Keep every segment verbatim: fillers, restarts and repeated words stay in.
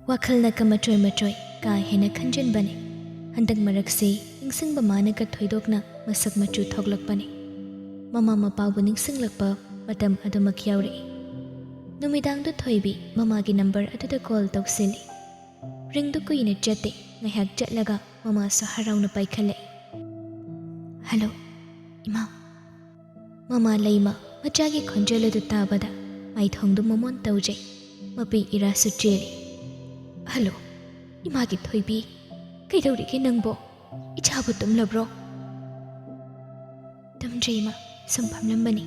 ꯋꯥꯈꯜꯅ ꯀꯃꯆꯣꯏ ꯃꯆꯣꯏ ꯀꯥ ꯍꯦꯟꯅ ꯈꯟꯖꯤꯟꯕꯅꯤ꯫ ꯍꯟꯗꯛ ꯃꯔꯛꯁꯤ ꯅꯤꯡꯁꯤꯡꯕ ꯃꯥꯅꯒ ꯊꯣꯏꯗꯣꯛꯅ ꯃꯁꯛ ꯃꯆꯨ ꯊꯣꯛꯂꯛꯄꯅꯤ꯫ ꯃꯃꯥ ꯃꯄꯥꯕꯨ ꯅꯤꯡꯁꯤꯡꯂꯛꯄ ꯃꯇꯝ ꯑꯗꯨꯃꯛ ꯌꯥꯎꯔꯛꯏ꯫ ꯅꯨꯃꯤꯗꯥꯡꯗꯨ ꯊꯣꯏꯕꯤ ꯃꯃꯥꯒꯤ ꯅꯝꯕꯔ ꯑꯗꯨꯗ ꯀꯣꯜ ꯇꯧꯁꯤꯜꯂꯤ꯫ ꯔꯤꯡꯗꯨ ꯀꯨꯏꯅ ꯆꯠꯇꯦ꯫ ꯉꯥꯏꯍꯥꯛ ꯆꯠꯂꯒ ꯃꯃꯥꯁꯨ ꯍꯔꯥꯎꯅ ꯄꯥꯏꯈꯠꯂꯛꯏ꯫ "ꯍꯜꯂꯣ, ꯏꯃꯥ꯫" ꯃꯃꯥ ꯂꯩꯃ ꯃꯆꯥꯒꯤ ꯈꯣꯟꯖꯦꯜ ꯑꯗꯨ ꯇꯥꯕꯗ ꯃꯥꯏꯊꯣꯡꯗꯨ ꯃꯃꯣꯟ ꯇꯧꯖꯩ꯫ ꯃꯄꯤ ꯏꯔꯥꯁꯨ ꯆꯦꯜꯂꯤ꯫ "ꯍꯜꯂꯣ, ꯏꯃꯥꯒꯤ ꯊꯣꯏꯕꯤ, ꯀꯩꯗꯧꯔꯤꯒꯦ ꯅꯪꯕꯣ? ꯏꯆꯥꯕꯨ ꯇꯨꯝꯂꯕ꯭ꯔꯣ?" "ꯇꯨꯝꯗ꯭ꯔꯤ ꯏꯃꯥ, ꯁꯨꯝ ꯐꯝꯂꯝꯕꯅꯤ꯫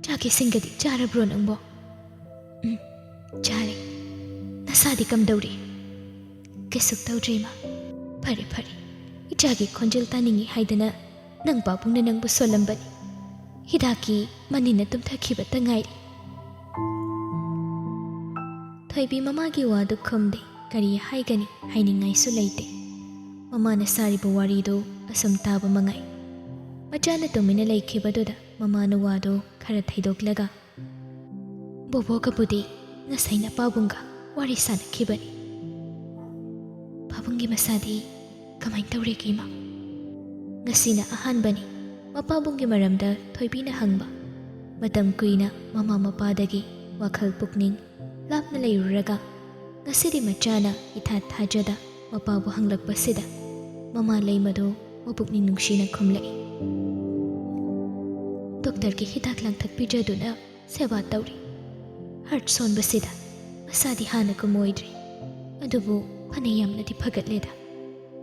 ꯆꯥꯛ ꯏꯁꯤꯡꯒꯗꯤ ꯆꯥꯔꯕ꯭ꯔꯣ ꯅꯪꯕꯣ?" "ꯎꯝ, ꯆꯥꯔꯦ꯫ ꯅꯁꯥꯗꯤ ꯀꯝꯗꯧꯔꯤ?" "ꯀꯩꯁꯨ ꯇꯧꯗ꯭ꯔꯤ ꯏꯃꯥ꯫" "ꯐꯔꯦ ꯐꯔꯦ, ꯏꯆꯥꯒꯤ ꯈꯣꯟꯖꯦꯜ ꯇꯥꯅꯤꯡꯏ ꯍꯥꯏꯗꯅ ꯅꯪ ꯄꯥꯕꯨꯡꯅ ꯅꯪꯕꯨ ꯁꯣꯜꯂꯝꯕꯅꯤ꯫ ꯍꯤꯗꯥꯛꯀꯤ ꯃꯅꯤꯟꯅ ꯇꯨꯝꯊꯈꯤꯕꯇ ꯉꯥꯏꯔꯤ꯫" ꯊꯣꯏꯕꯤ ꯃꯃꯥꯒꯤ ꯋꯥꯗꯨ ꯈꯨꯝꯗꯦ꯫ ꯀꯔꯤ ꯍꯥꯏꯒꯅꯤ? ꯍꯥꯏꯅꯤꯡꯉꯥꯏꯁꯨ ꯂꯩꯇꯦ꯫ ꯃꯃꯥꯅ ꯁꯥꯔꯤꯕ ꯋꯥꯔꯤꯗꯨ ꯑꯁꯨꯝ ꯇꯥꯕ ꯃꯉꯥꯏ꯫ ꯃꯆꯥꯅ ꯇꯨꯃꯤꯟꯅ ꯂꯩꯈꯤꯕꯗꯨꯗ ꯃꯃꯥꯅ ꯋꯥꯗꯨ ꯈꯔ ꯊꯩꯗꯣꯛꯂꯒ, "ꯕꯣꯕꯣꯒꯕꯨꯗꯤ ꯉꯁꯥꯏ ꯅꯄꯥꯕꯨꯡꯒ ꯋꯥꯔꯤ ꯁꯥꯟꯅꯈꯤꯕꯅꯤ꯫" "ꯄꯥꯕꯨꯡꯒꯤ ꯃꯁꯥꯗꯤ ꯀꯃꯥꯏꯅ ꯇꯧꯔꯤꯒꯦ ꯏꯃꯥ?" ꯉꯁꯤꯅ ꯑꯍꯥꯟꯕꯅꯤ ꯃꯄꯥꯕꯨꯡꯒꯤ ꯃꯔꯝꯗ ꯊꯣꯏꯕꯤꯅ ꯍꯪꯕ꯫ ꯃꯇꯝ ꯀꯨꯏꯅ ꯃꯃꯥ ꯃꯄꯥꯗꯒꯤ ꯋꯥꯈꯜ ꯄꯨꯛꯅꯤꯡ ꯂꯥꯞꯅ ꯂꯩꯔꯨꯔꯒ ꯉꯁꯤꯗꯤ ꯃꯆꯥꯅ ꯏꯊꯥ ꯊꯥꯖꯗ ꯃꯄꯥꯕꯨ ꯍꯪꯂꯛꯄꯁꯤꯗ ꯃꯃꯥ ꯂꯩꯃꯗꯨ ꯃꯄꯨꯛꯅꯤꯡ ꯅꯨꯡꯁꯤꯅ ꯈꯨꯝꯂꯛꯏ꯫ "ꯗꯣꯛꯇꯔꯒꯤ ꯍꯤꯗꯥꯛ ꯂꯥꯡꯊꯛ ꯄꯤꯖꯗꯨꯅ ꯁꯦꯕꯥ ꯇꯧꯔꯤ꯫ ꯍꯥꯔꯠ ꯁꯣꯟꯕꯁꯤꯗ ꯃꯁꯥꯗꯤ ꯍꯥꯟꯅꯒꯨꯝ ꯑꯣꯏꯗ꯭ꯔꯦ꯫ ꯑꯗꯨꯕꯨ ꯐꯅ ꯌꯥꯝꯅꯗꯤ ꯐꯒꯠꯂꯦꯗ꯫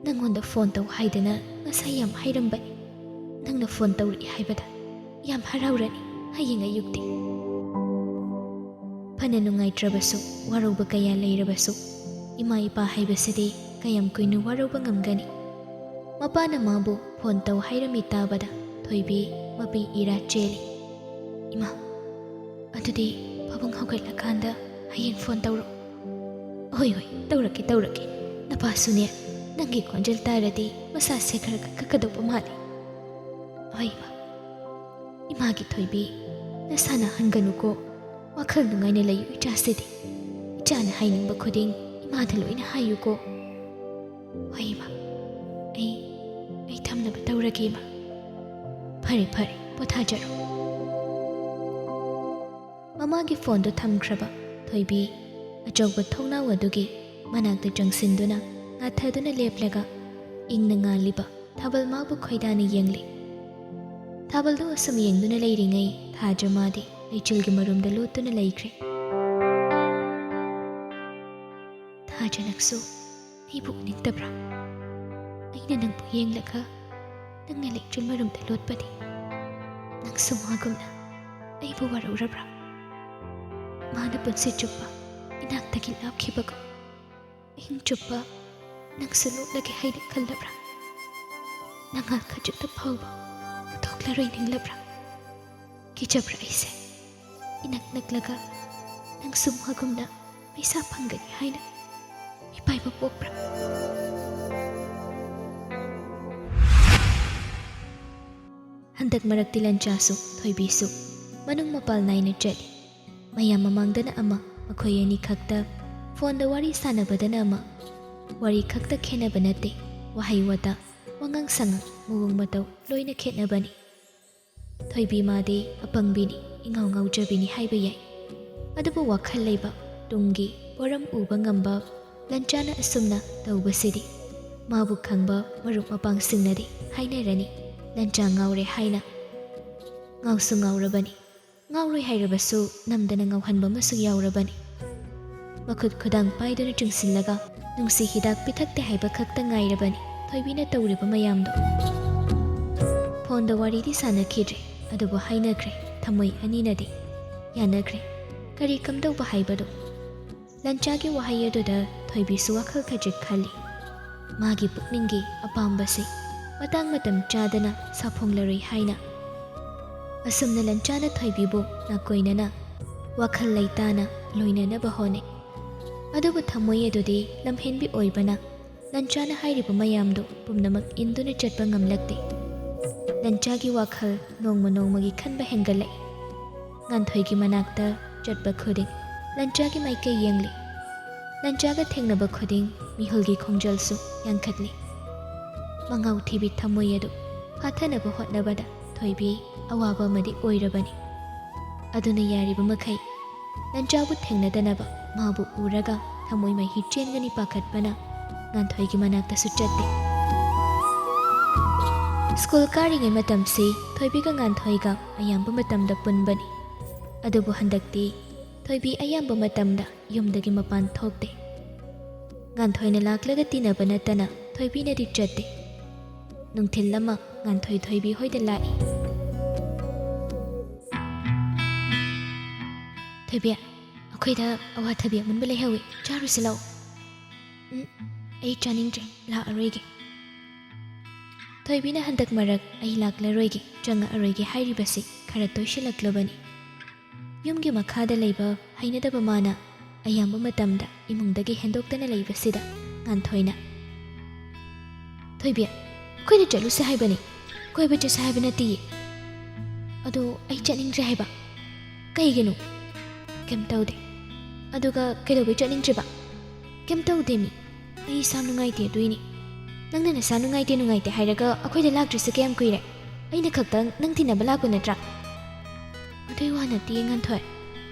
ꯅꯪꯉꯣꯟꯗ ꯐꯣꯟ ꯇꯧ ꯍꯥꯏꯗꯅ ꯉꯁꯥꯏ ꯌꯥꯝ ꯍꯥꯏꯔꯝꯕꯅꯤ꯫ ꯅꯪꯅ ꯐꯣꯟ ꯇꯧꯔꯛꯏ ꯍꯥꯏꯕꯗ ꯌꯥꯝ ꯍꯔꯥꯎꯔꯅꯤ ꯍꯌꯦꯡ ꯑꯌꯨꯛꯇꯤ꯫" ꯐꯅ ꯅꯨꯡꯉꯥꯏꯇ꯭ꯔꯕꯁꯨ, ꯋꯥꯔꯧꯕ ꯀꯌꯥ ꯂꯩꯔꯕꯁꯨ, ꯏꯃꯥ ꯏꯄꯥ ꯍꯥꯏꯕꯁꯤꯗꯤ ꯀꯌꯥꯝ ꯀꯨꯏꯅ ꯋꯥꯔꯧꯕ ꯉꯝꯒꯅꯤ? ꯃꯄꯥꯅ ꯃꯥꯕꯨ ꯐꯣꯟ ꯇꯧ ꯍꯥꯏꯔꯝꯃꯤ ꯇꯥꯕꯗ ꯊꯣꯏꯕꯤ ꯃꯄꯤ ꯏꯔꯥ ꯆꯦꯜꯂꯤ꯫ "ꯏꯃꯥ, ꯑꯗꯨꯗꯤ ꯄꯥꯕꯨꯡ ꯍꯧꯒꯠꯂꯀꯥꯟꯗ ꯍꯌꯦꯡ ꯐꯣꯟ ꯇꯧꯔꯣ꯫" "ꯍꯣꯏ, ꯍꯣꯏ, ꯇꯧꯔꯛꯀꯦ, ꯇꯧꯔꯛꯀꯦ꯫ ꯅꯄꯥꯁꯨꯅꯦ, ꯅꯪꯒꯤ ꯈꯣꯟꯖꯦꯜ ꯇꯥꯔꯗꯤ ꯃꯁꯥꯁꯦ ꯈꯔ ꯀꯛꯀꯗꯧꯕ ꯃꯥꯜꯂꯤ꯫" "ꯍꯣꯏ, ꯏꯃꯥ꯫" "ꯏꯃꯥꯒꯤ ꯊꯣꯏꯕꯤ, ꯅꯁꯥ ꯅꯥꯍꯟꯒꯅꯨꯀꯣ꯫ ꯋꯥꯈꯜ ꯅꯨꯡꯉꯥꯏꯅ ꯂꯩꯌꯨ ꯏꯆꯥꯁꯤꯗꯤ꯫ ꯏꯆꯥꯅ ꯍꯥꯏꯅꯤꯡꯕ ꯈꯨꯗꯤꯡ ꯃꯥꯗ ꯂꯣꯏꯅ ꯍꯥꯏꯌꯨꯀꯣ꯫ ꯍꯣꯏ ꯏꯃꯥ, ꯑꯩ ꯑꯩ ꯊꯝꯅꯕ ꯇꯧꯔꯒꯦ ꯏꯃꯥ꯫ ꯐꯔꯦ ꯐꯔꯦ, ꯄꯣꯊꯥꯖꯔꯣ꯫ ꯃꯃꯥꯒꯤ ꯐꯣꯟꯗꯨ ꯊꯝꯈ꯭ꯔꯕ ꯊꯣꯏꯕꯤ ꯑꯆꯧꯕ ꯊꯣꯡꯅꯥꯎ ꯑꯗꯨꯒꯤ ꯃꯅꯥꯛꯇ ꯆꯪꯁꯤꯟꯗꯨꯅ ꯉꯥꯊꯗꯨꯅ ꯂꯦꯞꯂꯒ ꯏꯪꯅ ꯉꯥꯜꯂꯤꯕ ꯊꯥꯕꯜ ꯃꯥꯕꯨ ꯈꯣꯏꯗꯥꯅ ꯌꯦꯡꯂꯤ꯫ ꯊꯥꯕꯜꯗꯨ ꯑꯁꯨꯝ ꯌꯦꯡꯗꯨꯅ ꯂꯩꯔꯤꯉꯩ ꯊꯥꯖ ꯃꯥꯗꯤ ꯂꯩꯆꯤꯜꯒꯤ ꯃꯔꯨꯝꯗ ꯂꯣꯠꯇꯨꯅ ꯂꯩꯈ꯭ꯔꯦ꯫ ꯊꯥꯖ, ꯅꯪꯁꯨ ꯑꯩꯕꯨ ꯎꯅꯤꯡꯗꯕ꯭ꯔꯥ? ꯑꯩꯅ ꯅꯪꯕꯨ ꯌꯦꯡꯂꯒ ꯅꯪꯅ ꯂꯩꯆꯤꯜ ꯃꯔꯨꯝꯗ ꯂꯣꯠꯄꯗꯤ ꯅꯪꯁꯨ ꯃꯥꯒꯨꯝꯅ ꯑꯩꯕꯨ ꯋꯥꯔꯧꯔꯕ꯭ꯔꯥ? ꯃꯥꯅ ꯄꯨꯟꯁꯤ ꯆꯨꯞꯄ ꯏꯅꯥꯛꯇꯒꯤ ꯂꯥꯞꯈꯤꯕꯒꯨꯝ ꯑꯍꯤꯡ ꯆꯨꯞꯄ ꯅꯪꯁꯨ ꯂꯣꯠꯂꯒꯦ ꯍꯥꯏꯅ ꯈꯜꯂꯕ꯭ꯔꯥ? ꯅꯉꯥꯜ ꯈꯖꯤꯛꯇ ꯐꯥꯎꯕ ꯎꯊꯣꯛꯂꯔꯣꯏ ꯅꯤꯡꯂꯕ꯭ꯔꯥ? ꯀꯤꯖꯕ꯭ꯔꯥ ꯑꯩꯁꯦ? ꯏꯅꯛ ꯅꯛꯂꯒ ꯅꯪꯁꯨ ꯃꯥꯒꯨꯝꯅ ꯄꯩꯁꯥ ꯐꯪꯒꯅꯤ ꯍꯥꯏꯅ ꯃꯤꯄꯥꯏꯕ ꯄꯣꯛꯄ꯭ꯔꯥ? ꯍꯟꯗꯛ ꯃꯔꯛꯇꯤ ꯂꯟꯆꯥꯁꯨ ꯊꯣꯏꯕꯤꯁꯨ ꯃꯅꯨꯡ ꯃꯄꯥꯜ ꯅꯥꯏꯅ ꯆꯠꯂꯤ꯫ ꯃꯌꯥꯝ ꯃꯃꯥꯡꯗꯅ ꯑꯃ, ꯃꯈꯣꯏ ꯑꯅꯤ ꯈꯛꯇ ꯐꯣꯟꯗ ꯋꯥꯔꯤ ꯁꯥꯟꯅꯕꯗꯅ ꯑꯃ꯫ ꯋꯥꯔꯤ ꯈꯛꯇ ꯈꯦꯠꯅꯕ ꯅꯠꯇꯦ, ꯋꯥꯍꯩ ꯋꯥꯇꯥ, ꯋꯥꯉꯥꯡ ꯁꯉꯥꯡ, ꯃꯑꯣꯡ ꯃꯇꯧ ꯂꯣꯏꯅ ꯈꯦꯠꯅꯕꯅꯤ꯫ ꯊꯣꯏꯕꯤ ꯃꯥꯗꯤ ꯑꯄꯪꯕꯤꯅꯤ, ꯏꯉꯥꯎ ꯉꯥꯎꯖꯕꯤꯅꯤ ꯍꯥꯏꯕ ꯌꯥꯏ꯫ ꯑꯗꯨꯕꯨ ꯋꯥꯈꯜ ꯂꯩꯕ, ꯇꯨꯡꯒꯤ ꯄꯣꯔꯝ ꯎꯕ ꯉꯝꯕ ꯂꯟꯆꯥꯅ ꯑꯁꯨꯝꯅ ꯇꯧꯕꯁꯤꯗꯤ ꯃꯥꯕꯨ ꯈꯪꯕ ꯃꯔꯨꯞ ꯃꯄꯥꯡꯁꯤꯡꯅꯗꯤ ꯍꯥꯏꯅꯔꯅꯤ, ꯂꯟꯆꯥ ꯉꯥꯎꯔꯦ ꯍꯥꯏꯅ꯫ ꯉꯥꯎꯁꯨ ꯉꯥꯎꯔꯕꯅꯤ, ꯉꯥꯎꯔꯣꯏ ꯍꯥꯏꯔꯕꯁꯨ ꯅꯝꯗꯅ ꯉꯥꯎꯍꯟꯕ ꯑꯃꯁꯨ ꯌꯥꯎꯔꯕꯅꯤ꯫ ꯃꯈꯨꯠ ꯈꯨꯗꯥꯡ ꯄꯥꯏꯗꯨꯅ ꯆꯤꯡꯁꯤꯜꯂꯒ ꯅꯨꯡꯁꯤ ꯍꯤꯗꯥꯛ ꯄꯤꯊꯛꯇꯦ ꯍꯥꯏꯕ ꯈꯛꯇ ꯉꯥꯏꯔꯕꯅꯤ ꯊꯣꯏꯕꯤꯅ ꯇꯧꯔꯤꯕ ꯃꯌꯥꯝꯗꯣ꯫ ꯐꯣꯟꯗ ꯋꯥꯔꯤꯗꯤ ꯁꯥꯟꯅꯈꯤꯗ꯭ꯔꯦ, ꯑꯗꯨꯕꯨ ꯍꯥꯏꯅꯈ꯭ꯔꯦ ꯊꯃꯣꯏ ꯑꯅꯤꯅꯗꯤ꯫ ꯌꯥꯅꯈ꯭ꯔꯦ꯫ ꯀꯔꯤ ꯀꯝꯗꯧꯕ ꯍꯥꯏꯕꯗꯣ? ꯂꯟꯆꯥꯒꯤ ꯋꯥꯍꯩ ꯑꯗꯨꯗ ꯊꯣꯏꯕꯤꯁꯨ ꯋꯥꯈꯜ ꯈꯖꯤꯛ ꯈꯜꯂꯤ꯫ ꯃꯥꯒꯤ ꯄꯨꯛꯅꯤꯡꯒꯤ ꯑꯄꯥꯝꯕꯁꯤ ꯃꯇꯥꯡ ꯃꯇꯝ ꯆꯥꯗꯅ ꯁꯥꯐꯣꯡꯂꯔꯣꯏ ꯍꯥꯏꯅ꯫ ꯑꯁꯨꯝꯅ ꯂꯟꯆꯥꯅ ꯊꯣꯏꯕꯤꯕꯨ ꯅꯥꯀꯣꯏꯅꯅ ꯋꯥꯈꯜ ꯂꯩꯇꯥꯅ ꯂꯣꯏꯅꯅꯕ ꯍꯣꯠꯅꯩ꯫ ꯑꯗꯨꯕꯨ ꯊꯃꯣꯏ ꯑꯗꯨꯗꯤ ꯂꯝꯍꯦꯟꯕꯤ ꯑꯣꯏꯕꯅ ꯂꯟꯆꯥꯅ ꯍꯥꯏꯔꯤꯕ ꯃꯌꯥꯝꯗꯨ ꯄꯨꯝꯅꯃꯛ ꯏꯟꯗꯨꯅ ꯆꯠꯄ ꯉꯝꯂꯛꯇꯦ꯫ ꯂꯟꯆꯥꯒꯤ ꯋꯥꯈꯜ ꯅꯣꯡꯃ ꯅꯣꯡꯃꯒꯤ ꯈꯟꯕ ꯍꯦꯟꯒꯠꯂꯛꯏ꯫ ꯉꯥꯟꯊꯣꯏꯒꯤ ꯃꯅꯥꯛꯇ ꯆꯠꯄ ꯈꯨꯗꯤꯡ ꯂꯟꯆꯥꯒꯤ ꯃꯥꯏꯀꯩ ꯌꯦꯡꯂꯤ꯫ ꯂꯟꯆꯥꯒ ꯊꯦꯡꯅꯕ ꯈꯨꯗꯤꯡ ꯃꯤꯍꯨꯜꯒꯤ ꯈꯣꯡꯖꯦꯜꯁꯨ ꯌꯥꯡꯈꯠꯂꯤ꯫ ꯃꯉꯥꯎ ꯊꯤꯕꯤ ꯊꯃꯣꯏ ꯑꯗꯨ ꯐꯥꯊꯅꯕ ꯍꯣꯠꯅꯕꯗ ꯊꯣꯏꯕꯤ ꯑꯋꯥꯕ ꯑꯃꯗꯤ ꯑꯣꯏꯔꯕꯅꯤ꯫ ꯑꯗꯨꯅ ꯌꯥꯔꯤꯕ ꯃꯈꯩ ꯂꯟꯆꯥꯕꯨ ꯊꯦꯡꯅꯗꯅꯕ, ꯃꯥꯕꯨ ꯎꯔꯒ ꯊꯃꯣꯏ ꯃꯍꯤ ꯆꯦꯟꯒꯅꯤ ꯄꯥꯈꯠꯄꯅ ꯉꯥꯟꯊꯣꯏꯒꯤ ꯃꯅꯥꯛꯇꯁꯨ ꯆꯠꯇꯦ꯫ ꯁ꯭ꯀꯨꯜ ꯀꯥꯔꯤꯉꯩ ꯃꯇꯝꯁꯤ ꯊꯣꯏꯕꯤꯒ ꯉꯥꯟꯊꯣꯏꯒ ꯑꯌꯥꯝꯕ ꯃꯇꯝꯗ ꯄꯨꯟꯕꯅꯤ꯫ ꯑꯗꯨꯕꯨ ꯍꯟꯗꯛꯇꯤ ꯊꯣꯏꯕꯤ ꯑꯌꯥꯝꯕ ꯃꯇꯝꯗ ꯌꯨꯝꯗꯒꯤ ꯃꯄꯥꯟ ꯊꯣꯛꯇꯦ꯫ ꯉꯥꯟꯊꯣꯏꯅ ꯂꯥꯛꯂꯒ ꯇꯤꯟꯅꯕ ꯅꯠꯇꯅ ꯊꯣꯏꯕꯤꯅꯗꯤ ꯆꯠꯇꯦ꯫ ꯅꯨꯡꯊꯤꯜ ꯑꯃ ꯉꯥꯟꯊꯣꯏ ꯊꯣꯏꯕꯤ ꯍꯣꯏꯗ ꯂꯥꯛꯏ꯫ "ꯊꯣꯏꯕꯤ, ꯑꯩꯈꯣꯏꯗ ꯑꯋꯥꯊꯕꯤ ꯑꯃꯨꯟꯕ ꯂꯩꯍꯧꯏ, ꯆꯥꯔꯨꯁꯤ ꯂꯥꯛꯑꯣ꯫" "ꯎꯝ, ꯑꯩ ꯆꯥꯅꯤꯡꯗ꯭ꯔꯦ, ꯂꯥꯛꯑꯔꯣꯏꯒꯦ꯫" ꯊꯣꯏꯕꯤꯅ ꯍꯟꯗꯛ ꯃꯔꯛ "ꯑꯩ ꯂꯥꯛꯂꯔꯣꯏꯒꯦ, ꯆꯪꯉꯛꯑꯔꯣꯏꯒꯦ" ꯍꯥꯏꯔꯤꯕꯁꯤ ꯈꯔ ꯇꯣꯏꯁꯤꯜꯂꯛꯂꯕꯅꯤ꯫ ꯌꯨꯝꯒꯤ ꯃꯈꯥꯗ ꯂꯩꯕ ꯍꯩꯅꯗꯕ ꯃꯥꯅ ꯑꯌꯥꯝꯕ ꯃꯇꯝꯗ ꯏꯃꯨꯡꯗꯒꯤ ꯍꯦꯟꯗꯣꯛꯇꯅ ꯂꯩꯕꯁꯤꯗ ꯉꯥꯟꯊꯣꯏꯅ, "ꯊꯣꯏꯕꯤ, ꯑꯩꯈꯣꯏꯗ ꯆꯠꯂꯨꯁꯦ ꯍꯥꯏꯕꯅꯤ, ꯀꯣꯏꯕ ꯆꯠꯁꯦ ꯍꯥꯏꯕ ꯅꯠꯇꯤꯌꯦ꯫ ꯑꯗꯣ ꯑꯩ ꯆꯠꯅꯤꯡꯗ꯭ꯔꯦ ꯍꯥꯏꯕ꯫" "ꯀꯩꯒꯤꯅꯣ?" "ꯀꯩꯝ ꯇꯧꯗꯦ꯫" "ꯑꯗꯨꯒ ꯀꯩꯗꯧꯕꯩ ꯆꯠꯅꯤꯡꯗ꯭ꯔꯤꯕ?" "ꯀꯩꯝ ꯇꯧꯗꯦ ꯃꯤ, ꯑꯩ ꯏꯁꯥ ꯅꯨꯡꯉꯥꯏꯇꯦ ꯑꯗꯨꯏꯅꯦ꯫ ꯅꯪꯅ ꯅꯁꯥ ꯅꯨꯡꯉꯥꯏꯇꯦ ꯅꯨꯡꯉꯥꯏꯇꯦ ꯍꯥꯏꯔꯒ ꯑꯩꯈꯣꯏꯗ ꯂꯥꯛꯇ꯭ꯔꯤꯁꯦ ꯀꯌꯥꯝ ꯀꯨꯏꯔꯦ? ꯑꯩꯅ ꯈꯛꯇꯪ ꯅꯪ ꯇꯤꯟꯅꯕ ꯂꯥꯛꯄ ꯅꯠꯇ꯭ꯔꯥ?" "ꯑꯗꯨꯏ ꯋꯥ ꯅꯠꯇꯤꯌꯦ ꯉꯥꯟꯊꯣꯏ꯫"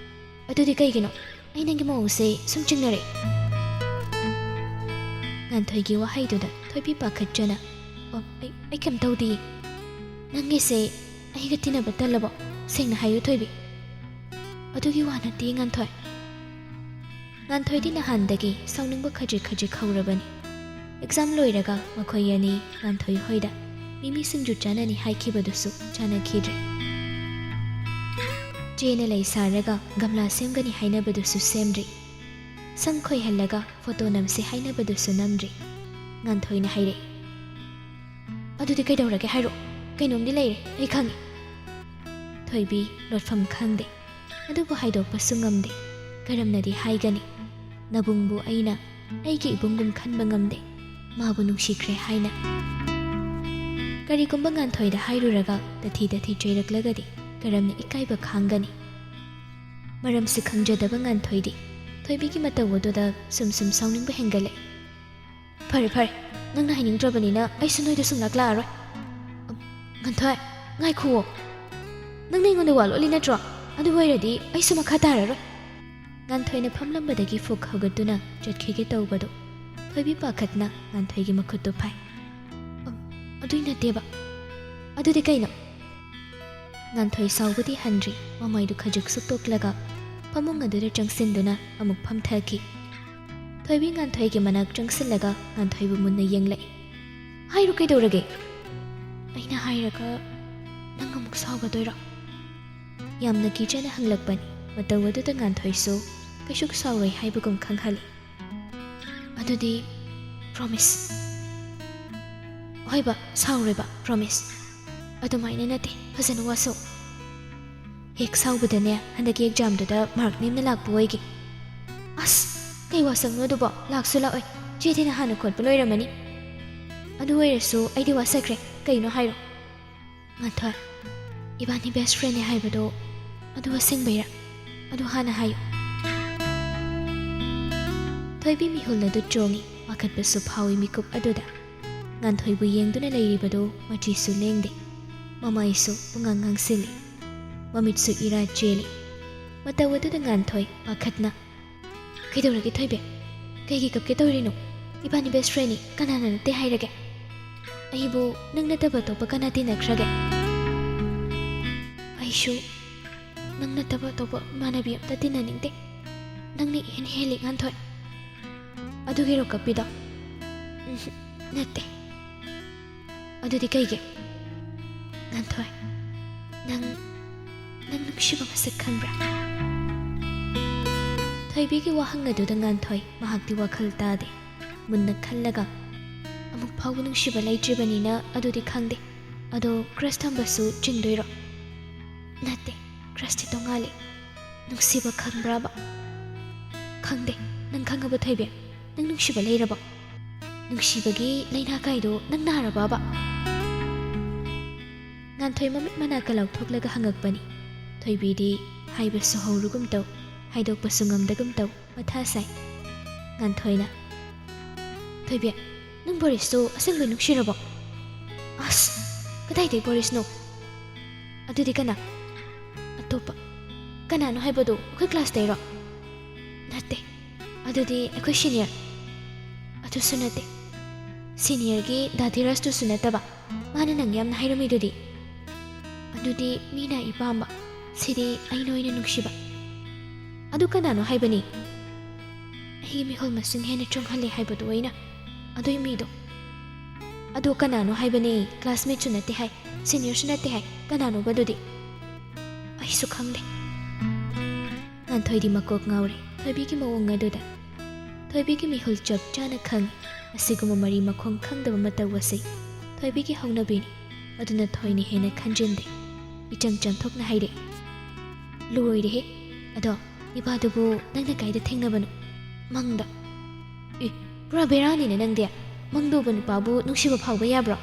"ꯑꯗꯨꯗꯤ ꯀꯩꯒꯤꯅꯣ? ꯑꯩ ꯅꯪꯒꯤ ꯃꯑꯣꯡꯁꯦ ꯁꯨꯝ ꯆꯤꯡꯅꯔꯦ꯫" ꯉꯥꯟꯊꯣꯏꯒꯤ ꯋꯥꯍꯩꯗꯨꯗ ꯊꯣꯏꯕꯤ ꯄꯥꯈꯠꯆꯅ, "ꯑꯣ, ꯑꯩ, ꯑꯩ ꯀꯩꯝ ꯇꯧꯗꯤꯌꯦ꯫" "ꯅꯪꯒꯤꯁꯦ ꯑꯩꯒ ꯇꯤꯟꯅꯕ ꯇꯜꯂꯕꯣ? ꯁꯦꯡꯅ ꯍꯥꯏꯌꯨ ꯊꯣꯏꯕꯤ꯫" "ꯑꯗꯨꯒꯤ ꯋꯥ ꯅꯠꯇꯤꯌꯦ ꯉꯥꯟꯊꯣꯏ꯫" ꯉꯥꯟꯊꯣꯏꯗꯤ ꯅꯍꯥꯟꯗꯒꯤ ꯁꯥꯎꯅꯤꯡꯕ ꯈꯖꯤꯛ ꯈꯖꯤꯛ ꯍꯧꯔꯕꯅꯤ꯫ ꯑꯦꯛꯖꯥꯝ ꯂꯣꯏꯔꯒ ꯃꯈꯣꯏ ꯑꯅꯤ ꯉꯥꯟꯊꯣꯏ ꯍꯣꯏꯗ ꯃꯤꯃꯤ ꯁꯤꯡꯖꯨ ꯆꯥꯅꯅꯤ ꯍꯥꯏꯈꯤꯕꯗꯨꯁꯨ ꯆꯥꯅꯈꯤꯗ꯭ꯔꯦ꯫ ꯆꯦꯅ ꯂꯩ ꯁꯥꯔꯒ ꯒꯝꯂꯥ ꯁꯦꯝꯒꯅꯤ ꯍꯥꯏꯅꯕꯗꯨꯁꯨ ꯁꯦꯝꯗ꯭ꯔꯤ꯫ ꯁꯝ ꯈꯣꯏꯍꯜꯂꯒ ꯐꯣꯇꯣ ꯅꯝꯁꯤ ꯍꯥꯏꯅꯕꯗꯨꯁꯨ ꯅꯝꯗ꯭ꯔꯤ꯫ ꯉꯥꯟꯊꯣꯏꯅ ꯍꯥꯏꯔꯛꯏ, "ꯑꯗꯨꯗꯤ ꯀꯩꯗꯧꯔꯒꯦ ꯍꯥꯏꯔꯣ? ꯀꯩꯅꯣꯝꯗꯤ ꯂꯩꯔꯦ, ꯑꯩ ꯈꯪꯉꯤ꯫" ꯊꯣꯏꯕꯤ ꯂꯣꯠꯐꯝ ꯈꯪꯗꯦ꯫ ꯑꯗꯨꯕꯨ ꯍꯥꯏꯗꯣꯛꯄꯁꯨ ꯉꯝꯗꯦ꯫ ꯀꯔꯝꯅꯗꯤ ꯍꯥꯏꯒꯅꯤ? ꯅꯕꯨꯡꯕꯨ ꯑꯩꯅ ꯑꯩꯒꯤ ꯏꯕꯨꯡꯒꯨꯝ ꯈꯟꯕ ꯉꯝꯗꯦ, ꯃꯥꯕꯨ ꯅꯨꯡꯁꯤꯈ꯭ꯔꯦ ꯍꯥꯏꯅ꯫ ꯀꯔꯤꯒꯨꯝꯕ ꯉꯥꯟꯊꯣꯏꯗ ꯍꯥꯏꯔꯨꯔꯒ ꯇꯊꯤ ꯇꯊꯤ ꯆꯩꯔꯛꯂꯒꯗꯤ ꯀꯔꯝꯅ ꯏꯀꯥꯏꯕ ꯈꯥꯡꯒꯅꯤ? ꯃꯔꯝꯁꯨ ꯈꯪꯖꯗꯕ ꯉꯥꯟꯊꯣꯏꯗꯤ ꯊꯣꯏꯕꯤꯒꯤ ꯃꯇꯧ ꯑꯗꯨꯗ ꯁꯨꯝ ꯁꯨꯝ ꯁꯥꯎꯅꯤꯡꯕ ꯍꯦꯟꯒꯠꯂꯛꯏ꯫ "ꯐꯔꯦ ꯐꯔꯦ, ꯅꯪꯅ ꯍꯥꯏꯅꯤꯡꯗ꯭ꯔꯕꯅꯤꯅ ꯑꯩꯁꯨ ꯅꯣꯏꯗ ꯁꯨꯡꯂꯥꯛ ꯂꯥꯛꯑꯔꯣꯏ꯫ ꯑ, ꯉꯥꯟꯊꯣꯏ, ꯉꯥꯏꯈꯨꯑꯣ꯫ ꯅꯪꯅ ꯑꯩꯉꯣꯟꯗ ꯋꯥ ꯂꯣꯠꯂꯤ ꯅꯠꯇ꯭ꯔꯣ? ꯑꯗꯨ ꯑꯣꯏꯔꯗꯤ ꯑꯩꯁꯨ ꯃꯈꯥ ꯇꯥꯔꯔꯣꯏ꯫" ꯉꯥꯟꯊꯣꯏꯅ ꯐꯝꯂꯝꯕꯗꯒꯤ ꯐꯨꯛ ꯍꯧꯒꯠꯇꯨꯅ ꯆꯠꯈꯤꯒꯦ ꯇꯧꯕꯗꯣ ꯊꯣꯏꯕꯤ ꯄꯥꯈꯠꯅ ꯉꯥꯟꯊꯣꯏꯒꯤ ꯃꯈꯨꯠꯇꯨ ꯐꯥꯏ꯫ "ꯑ, ꯑꯗꯨꯏ ꯅꯠꯇꯦꯕ꯫" "ꯑꯗꯨꯗꯤ ꯀꯩꯅꯣ?" ꯉꯥꯟꯊꯣꯏ ꯁꯥꯎꯕꯗꯤ ꯍꯟꯗ꯭ꯔꯤ, ꯃꯃꯥꯏꯗꯨ ꯈꯖꯤꯛ ꯁꯨꯛꯇꯣꯛꯂꯒ ꯐꯃꯨꯡ ꯑꯗꯨꯗ ꯆꯪꯁꯤꯟꯗꯨꯅ ꯑꯃꯨꯛ ꯐꯝꯊꯈꯤ꯫ ꯊꯣꯏꯕꯤ ꯉꯥꯟꯊꯣꯏꯒꯤ ꯃꯅꯥꯛ ꯆꯪꯁꯤꯜꯂꯒ ꯉꯥꯟꯊꯣꯏꯕꯨ ꯃꯨꯟꯅ ꯌꯦꯡꯂꯛꯏ꯫ "ꯍꯥꯏꯔꯨ, ꯀꯩꯗꯧꯔꯒꯦ?" "ꯑꯩꯅ ꯍꯥꯏꯔꯒ ꯅꯪ ꯑꯃꯨꯛ ꯁꯥꯎꯒꯗꯣꯏꯔꯣ?" ꯌꯥꯝꯅ ꯀꯤꯖꯅ ꯍꯪꯂꯛꯄꯅꯤ꯫ ꯃꯇꯧ ꯑꯗꯨꯗ ꯉꯥꯟꯊꯣꯏꯁꯨ ꯀꯩꯁꯨ ꯁꯥꯎꯔꯣꯏ ꯍꯥꯏꯕꯒꯨꯝ ꯈꯪꯍꯜꯂꯤ꯫ "ꯑꯗꯨꯗꯤ ꯄ꯭ꯔꯣꯃꯤꯁ꯫" "ꯍꯣꯏꯕ, ꯁꯥꯎꯔꯣꯏꯕ, ꯄ꯭ꯔꯣꯃꯤꯁ꯫" "ꯑꯗꯨꯃꯥꯏꯅ ꯅꯠꯇꯦ, ꯐꯖꯅ ꯋꯥꯁꯛꯎ꯫" "ꯍꯦꯛ ꯁꯥꯎꯕꯗꯅꯦ, ꯍꯟꯗꯛꯀꯤ ꯑꯦꯛꯖꯥꯝꯗꯨꯗ ꯃꯥꯔꯛ ꯅꯦꯝꯅ ꯂꯥꯛꯄ ꯑꯣꯏꯒꯦ꯫" "ꯑꯁ, ꯀꯩ ꯋꯥꯁꯛꯅꯣ ꯑꯗꯨꯕꯣ? ꯂꯥꯛꯁꯨ ꯂꯥꯛꯑꯣꯏ, ꯆꯦꯗꯤ ꯅꯍꯥꯟꯅ ꯈꯣꯠꯄ ꯂꯣꯏꯔꯝꯃꯅꯤ꯫" "ꯑꯗꯨ ꯑꯣꯏꯔꯁꯨ ꯑꯩꯗꯤ ꯋꯥꯁꯛꯈ꯭ꯔꯦ, ꯀꯩꯅꯣ ꯍꯥꯏꯔꯣ꯫" "ꯉꯥꯟꯊꯣꯏ, ꯏꯕꯥꯅꯤ ꯕꯦꯁ ꯐ꯭ꯔꯦꯟꯅꯦ ꯍꯥꯏꯕꯗꯣ ꯑꯗꯨ ꯑꯁꯦꯡꯕꯩꯔꯥ? ꯑꯗꯨ ꯍꯥꯟꯅ ꯍꯥꯏꯌꯨ꯫" ꯊꯣꯏꯕꯤ ꯃꯤꯍꯨꯜ ꯑꯗꯨ ꯆꯣꯡꯉꯤ, ꯄꯥꯈꯠꯄꯁꯨ ꯐꯥꯎꯏ ꯃꯤꯀꯨꯞ ꯑꯗꯨꯗ꯫ ꯉꯥꯟꯊꯣꯏꯕꯨ ꯌꯦꯡꯗꯨꯅ ꯂꯩꯔꯤꯕꯗꯨ ꯃꯆꯤꯁꯨ ꯂꯦꯡꯗꯦ, ꯃꯃꯥꯏꯁꯨ ꯄꯨꯡꯉꯥꯡ ꯉꯥꯡꯁꯤꯜꯂꯤ, ꯃꯃꯤꯠꯁꯨ ꯏꯔꯥ ꯆꯦꯜꯂꯤ꯫ ꯃꯇꯧ ꯑꯗꯨꯗ ꯉꯥꯟꯊꯣꯏ ꯄꯥꯈꯠꯅ, "ꯀꯩꯗꯧꯔꯒꯦ ꯊꯣꯏꯕꯤ? ꯀꯩꯒꯤ ꯀꯞꯀꯦ ꯇꯧꯔꯤꯅꯣ? ꯏꯕꯥꯅꯤ ꯕꯦꯁ ꯐ꯭ꯔꯦꯟꯅꯤ, ꯀꯅꯥꯅ ꯅꯠꯇꯦ ꯍꯥꯏꯔꯒꯦ? ꯑꯩꯕꯨ ꯅꯪ ꯅꯠꯇꯕ ꯑꯇꯣꯞꯄ ꯀꯅꯥ ꯇꯤꯟꯅꯈ꯭ꯔꯒꯦ?" "ꯑꯩꯁꯨ ꯅꯪ ꯅꯠꯇꯕ ꯑꯇꯣꯞꯄ ꯏꯃꯥꯟꯅꯕꯤ ꯑꯝꯇ ꯇꯤꯟꯅꯅꯤꯡꯗꯦ꯫ ꯅꯪꯅ ꯏꯍꯦꯟ ꯍꯦꯜꯂꯤ, ꯉꯥꯟꯊꯣꯏ꯫" "ꯑꯗꯨꯒꯤꯔꯣ ꯀꯞꯄꯤꯗꯣ?" "ꯎꯝ, ꯅꯠꯇꯦ꯫" "ꯑꯗꯨꯗꯤ ꯀꯩꯒꯤ?" "ꯉꯥꯟꯊꯣꯏ, ꯅꯪ, ꯅꯪ ꯅꯨꯡꯁꯤꯕ ꯃꯁꯛ ꯈꯪꯕ꯭ꯔꯥ?" ꯊꯣꯏꯕꯤꯒꯤ ꯋꯥꯍꯪ ꯑꯗꯨꯗ ꯉꯥꯟꯊꯣꯏ ꯃꯍꯥꯛꯇꯤ ꯋꯥꯈꯜ ꯇꯥꯗꯦ꯫ ꯃꯨꯟꯅ ꯈꯜꯂꯒ, "ꯑꯃꯨꯛ ꯐꯥꯎꯕ ꯅꯨꯡꯁꯤꯕ ꯂꯩꯇ꯭ꯔꯤꯕꯅꯤꯅ ꯑꯗꯨꯗꯤ ꯈꯪꯗꯦ꯫ ꯑꯗꯣ ꯀ꯭ꯔꯁ ꯊꯝꯕꯁꯨ ꯆꯤꯡꯗꯣꯏꯔꯣ?" "ꯅꯠꯇꯦ, ꯀ꯭ꯔꯁꯇꯤ ꯇꯣꯉꯥꯜꯂꯤ꯫" "ꯅꯨꯡꯁꯤꯕ ꯈꯪꯕ꯭ꯔꯥꯕ?" "ꯈꯪꯗꯦ꯫ ꯅꯪ ꯈꯪꯉꯕ ꯊꯣꯏꯕꯤ? ꯅꯪ ꯅꯨꯡꯁꯤꯕ ꯂꯩꯔꯕꯣ? ꯅꯨꯡꯁꯤꯕꯒꯤ ꯂꯩꯅꯥ ꯀꯥꯏꯗꯣ ꯅꯪ ꯅꯥꯔꯕꯕ?" ꯉꯥꯟꯊꯣꯏ ꯃꯃꯤꯠ ꯃꯅꯥꯀ ꯂꯥꯎꯊꯣꯛꯂꯒ ꯍꯪꯉꯛꯄꯅꯤ꯫ ꯊꯣꯏꯕꯤꯗꯤ ꯍꯥꯏꯕꯁꯨ ꯍꯧꯔꯨꯒꯨꯝ ꯇꯧ꯫ ꯍꯥꯏꯗꯣꯛꯄꯁꯨ ꯉꯝꯗꯒꯨꯝ ꯇꯧ꯫ ꯃꯊꯥ ꯁꯥꯏ꯫ ꯉꯥꯟꯊꯣꯏꯅ, "ꯊꯣꯏꯕꯤ, ꯅꯪ ꯕꯣꯔꯤꯁꯇꯨ ꯑꯁꯦꯡꯕ ꯅꯨꯡꯁꯤꯔꯕꯣ?" "ꯑꯁ, ꯀꯗꯥꯏꯗꯩ ꯕꯣꯔꯤꯁꯅꯣ?" "ꯑꯗꯨꯗꯤ ꯀꯅꯥ?" "ꯑꯇꯣꯞꯄ꯫ ꯀꯅꯥꯅꯣ ꯍꯥꯏꯕꯗꯨ ꯑꯩꯈꯣꯏ ꯀ꯭ꯂꯥꯁꯇꯩꯔꯣ?" "ꯅꯠꯇꯦ, ꯑꯗꯨꯗꯤ ꯑꯩꯈꯣꯏ ꯁꯤꯅꯤꯌꯔ꯫" "ꯑꯗꯨꯁꯨ ꯅꯠꯇꯦ, ꯁꯤꯅꯤꯌꯔꯒꯤ ꯗꯥ ꯙꯤꯔꯥꯖꯇꯨꯁꯨ ꯅꯠꯇꯕ꯫ ꯃꯥꯅ ꯅꯪ ꯌꯥꯝꯅ ꯍꯥꯏꯔꯝꯃꯤꯗꯨꯗꯤ꯫" "ꯑꯗꯨꯗꯤ ꯃꯤꯅ ꯑꯩ ꯄꯥꯝꯕ, ꯁꯤꯗꯤ ꯑꯩꯅ ꯑꯣꯏꯅ ꯅꯨꯡꯁꯤꯕ꯫ ꯑꯗꯨ ꯀꯅꯥꯅꯣ ꯍꯥꯏꯕꯅꯤ?" "ꯑꯩꯒꯤ ꯃꯤꯍꯨꯜ ꯃꯁꯤꯡ ꯍꯦꯟꯅ ꯆꯣꯡꯍꯜꯂꯦ ꯍꯥꯏꯕꯗꯨ ꯑꯩꯅ꯫ ꯑꯗꯨꯏ ꯃꯤꯗꯣ꯫" "ꯑꯗꯣ ꯀꯅꯥꯅꯣ ꯍꯥꯏꯕꯅꯦ? ꯀ꯭ꯂꯥꯁꯃꯦꯠꯁꯨ ꯅꯠꯇꯦ ꯍꯥꯏ, ꯁꯤꯅꯤꯌꯔꯁꯨ ꯅꯠꯇꯦ ꯍꯥꯏ, ꯀꯅꯥꯅꯣꯕ ꯑꯗꯨꯗꯤ?" "ꯑꯩꯁꯨ ꯈꯪꯗꯦ꯫" ꯉꯥꯟꯊꯣꯏꯗꯤ ꯃꯀꯣꯛ ꯉꯥꯎꯔꯦ ꯊꯣꯏꯕꯤꯒꯤ ꯃꯑꯣꯡ ꯑꯗꯨꯗ꯫ ꯊꯣꯏꯕꯤꯒꯤ ꯃꯤꯍꯨꯜ ꯆꯞ ꯆꯥꯅ ꯈꯪꯏ꯫ ꯑꯁꯤꯒꯨꯝꯕ ꯃꯔꯤ ꯃꯈꯣꯡ ꯈꯪꯗꯕ ꯃꯇꯧ ꯑꯁꯤ ꯊꯣꯏꯕꯤꯒꯤ ꯍꯧꯅꯕꯤꯅꯤ꯫ ꯑꯗꯨꯅ ꯊꯣꯏꯅ ꯍꯦꯟꯅ ꯈꯟꯖꯤꯟꯗꯦ꯫ ꯏꯆꯝ ꯆꯝꯊꯣꯛꯅ ꯍꯥꯏꯔꯛꯏ, "ꯂꯣꯏꯔꯦꯍꯦ꯫ ꯑꯗꯣ ꯅꯤꯄꯥꯗꯨꯕꯨ ꯅꯪꯅ ꯀꯥꯏꯗ ꯊꯦꯡꯅꯕꯅꯣ?" "ꯃꯪꯗ꯫" "ꯑꯦ, ꯄꯨꯔꯥ ꯕꯦꯔꯥꯅꯤꯅꯦ ꯅꯪꯗꯤ꯫ ꯃꯪꯗ ꯎꯕ ꯅꯨꯄꯥꯕꯨ ꯅꯨꯡꯁꯤꯕ ꯐꯥꯎꯕ ꯌꯥꯕ꯭ꯔꯣ?"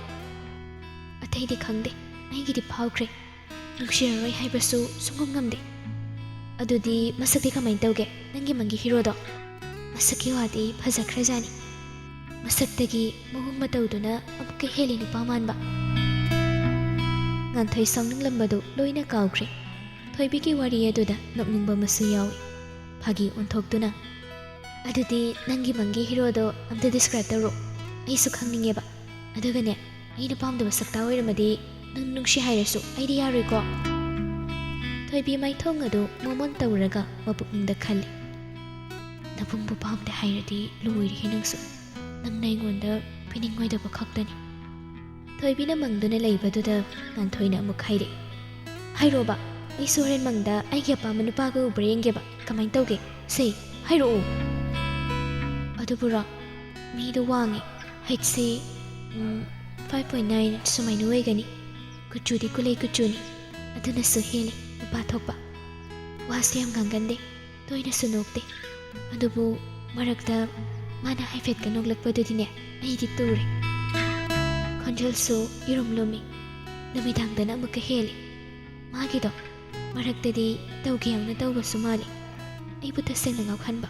"ꯑꯇꯩꯗꯤ ꯈꯪꯗꯦ, ꯑꯩꯒꯤꯗꯤ ꯐꯥꯎꯈ꯭ꯔꯦ꯫ ꯅꯨꯡꯁꯤꯔꯔꯣꯏ ꯍꯥꯏꯕꯁꯨ ꯁꯨꯡꯉꯝ ꯉꯝꯗꯦ꯫" "ꯑꯗꯨꯗꯤ ꯃꯁꯛꯇꯤ ꯀꯃꯥꯏꯅ ꯇꯧꯒꯦ, ꯅꯪꯒꯤ ꯃꯪꯒꯤ ꯍꯤꯔꯣꯗꯣ?" "ꯃꯁꯛꯀꯤ ꯋꯥꯗꯤ ꯐꯖꯈ꯭ꯔꯖꯥꯠꯅꯤ꯫ ꯃꯁꯛꯇꯒꯤ ꯃꯑꯣꯡ ꯃꯇꯧꯗꯨꯅ ꯑꯃꯨꯛꯀ ꯍꯦꯜꯂꯤ ꯅꯨꯄꯥ ꯃꯥꯟꯕ꯫" ꯉꯥꯟꯊꯣꯏ ꯁꯥꯎꯅꯤꯡꯂꯝꯕꯗꯨ ꯂꯣꯏꯅ ꯀꯥꯎꯈ꯭ꯔꯦ꯫ ꯊꯣꯏꯕꯤꯒꯤ ꯋꯥꯔꯤ ꯑꯗꯨꯗ ꯅꯣꯛꯅꯤꯡꯕ ꯑꯃꯁꯨ ꯌꯥꯎꯏ꯫ ꯐꯥꯒꯤ ꯑꯣꯟꯊꯣꯛꯇꯨꯅ, "ꯑꯗꯨꯗꯤ ꯅꯪꯒꯤ ꯃꯪꯒꯤ ꯍꯤꯔꯣꯗꯣ ꯑꯝꯇ ꯗꯤꯁꯀ꯭ꯔꯥꯏꯕ ꯇꯧꯔꯣ, ꯑꯩꯁꯨ ꯈꯪꯅꯤꯡꯉꯦꯕ꯫ ꯑꯗꯨꯒꯅꯦ, ꯑꯩꯅ ꯄꯥꯝꯗꯕ ꯁꯛꯇꯥ ꯑꯣꯏꯔꯝꯃꯗꯤ ꯅꯪ ꯅꯨꯡꯁꯤ ꯍꯥꯏꯔꯁꯨ ꯑꯩꯗꯤ ꯌꯥꯔꯣꯏꯀꯣ꯫" ꯊꯣꯏꯕꯤ ꯃꯥꯏꯊꯣꯡ ꯑꯗꯨ ꯃꯣꯃꯣꯟ ꯇꯧꯔꯒ ꯃꯄꯨꯛꯅꯤꯡꯗ ꯈꯜꯂꯤ, "ꯅꯕꯨꯡꯕꯨ ꯄꯥꯝꯗꯦ ꯍꯥꯏꯔꯗꯤ ꯂꯣꯏꯔꯦꯍꯦ ꯅꯪꯁꯨ꯫ ꯅꯪꯅ ꯑꯩꯉꯣꯟꯗ ꯄꯤꯅꯤꯡꯉꯣꯏꯗꯕ ꯈꯛꯇꯅꯤ꯫" ꯊꯣꯏꯕꯤꯅ ꯃꯪꯗꯨꯅ ꯂꯩꯕꯗꯨꯗ ꯉꯥꯟꯊꯣꯏꯅ ꯑꯃꯨꯛ ꯍꯥꯏꯔꯛꯏ, "ꯍꯥꯏꯔꯣꯕ, ꯑꯩꯁꯨ ꯍꯣꯔꯦꯟ ꯃꯪꯗ ꯑꯩꯒꯤ ꯑꯄꯥꯝꯕ ꯅꯨꯄꯥꯒ ꯎꯕ꯭ꯔꯥ ꯌꯦꯡꯒꯦꯕ꯫ ꯀꯃꯥꯏꯅ ꯇꯧꯒꯦ? ꯁꯦ, ꯍꯥꯏꯔꯛꯑꯣ꯫" "ꯑꯗꯨꯕꯨꯔꯣ, ꯃꯤꯗꯣ ꯋꯥꯡꯉꯦ, ꯍꯥꯏꯠꯁꯦ, ꯎꯝ, five point nine ꯁꯨꯃꯥꯏꯅ ꯑꯣꯏꯒꯅꯤ꯫ ꯀꯨꯆꯨꯗꯤ ꯀꯨꯂꯩ ꯀꯨꯆꯨꯅꯤ, ꯑꯗꯨꯅꯁꯨ ꯍꯦꯜꯂꯤ ꯅꯨꯄꯥ ꯊꯣꯛꯄ꯫ ꯋꯥꯁꯨ ꯌꯥꯝ ꯉꯥꯡꯒꯟꯗꯦ, ꯇꯣꯏꯅꯁꯨ ꯅꯣꯛꯇꯦ꯫ ꯑꯗꯨꯕꯨ ꯃꯔꯛꯇ ꯃꯥꯅ ꯍꯥꯏꯐꯦꯠꯀ ꯅꯣꯛꯂꯛꯄꯗꯨꯗꯤꯅꯦ, ꯑꯩꯗꯤ ꯇꯨꯔꯦ꯫ ꯈꯣꯟꯖꯦꯜꯁꯨ ꯏꯔꯨꯝ ꯂꯨꯝꯃꯤ, ꯅꯨꯃꯤꯗꯥꯡꯗꯅ ꯑꯃꯨꯛꯀ ꯍꯦꯜꯂꯤ꯫ ꯃꯥꯒꯤꯗꯣ ꯃꯔꯛꯇꯗꯤ ꯇꯧꯒꯦ ꯌꯥꯎꯅ ꯇꯧꯕꯁꯨ ꯃꯥꯜꯂꯤ꯫ ꯑꯩꯕꯨ ꯇꯁꯦꯡꯅ ꯉꯥꯎꯍꯟꯕ꯫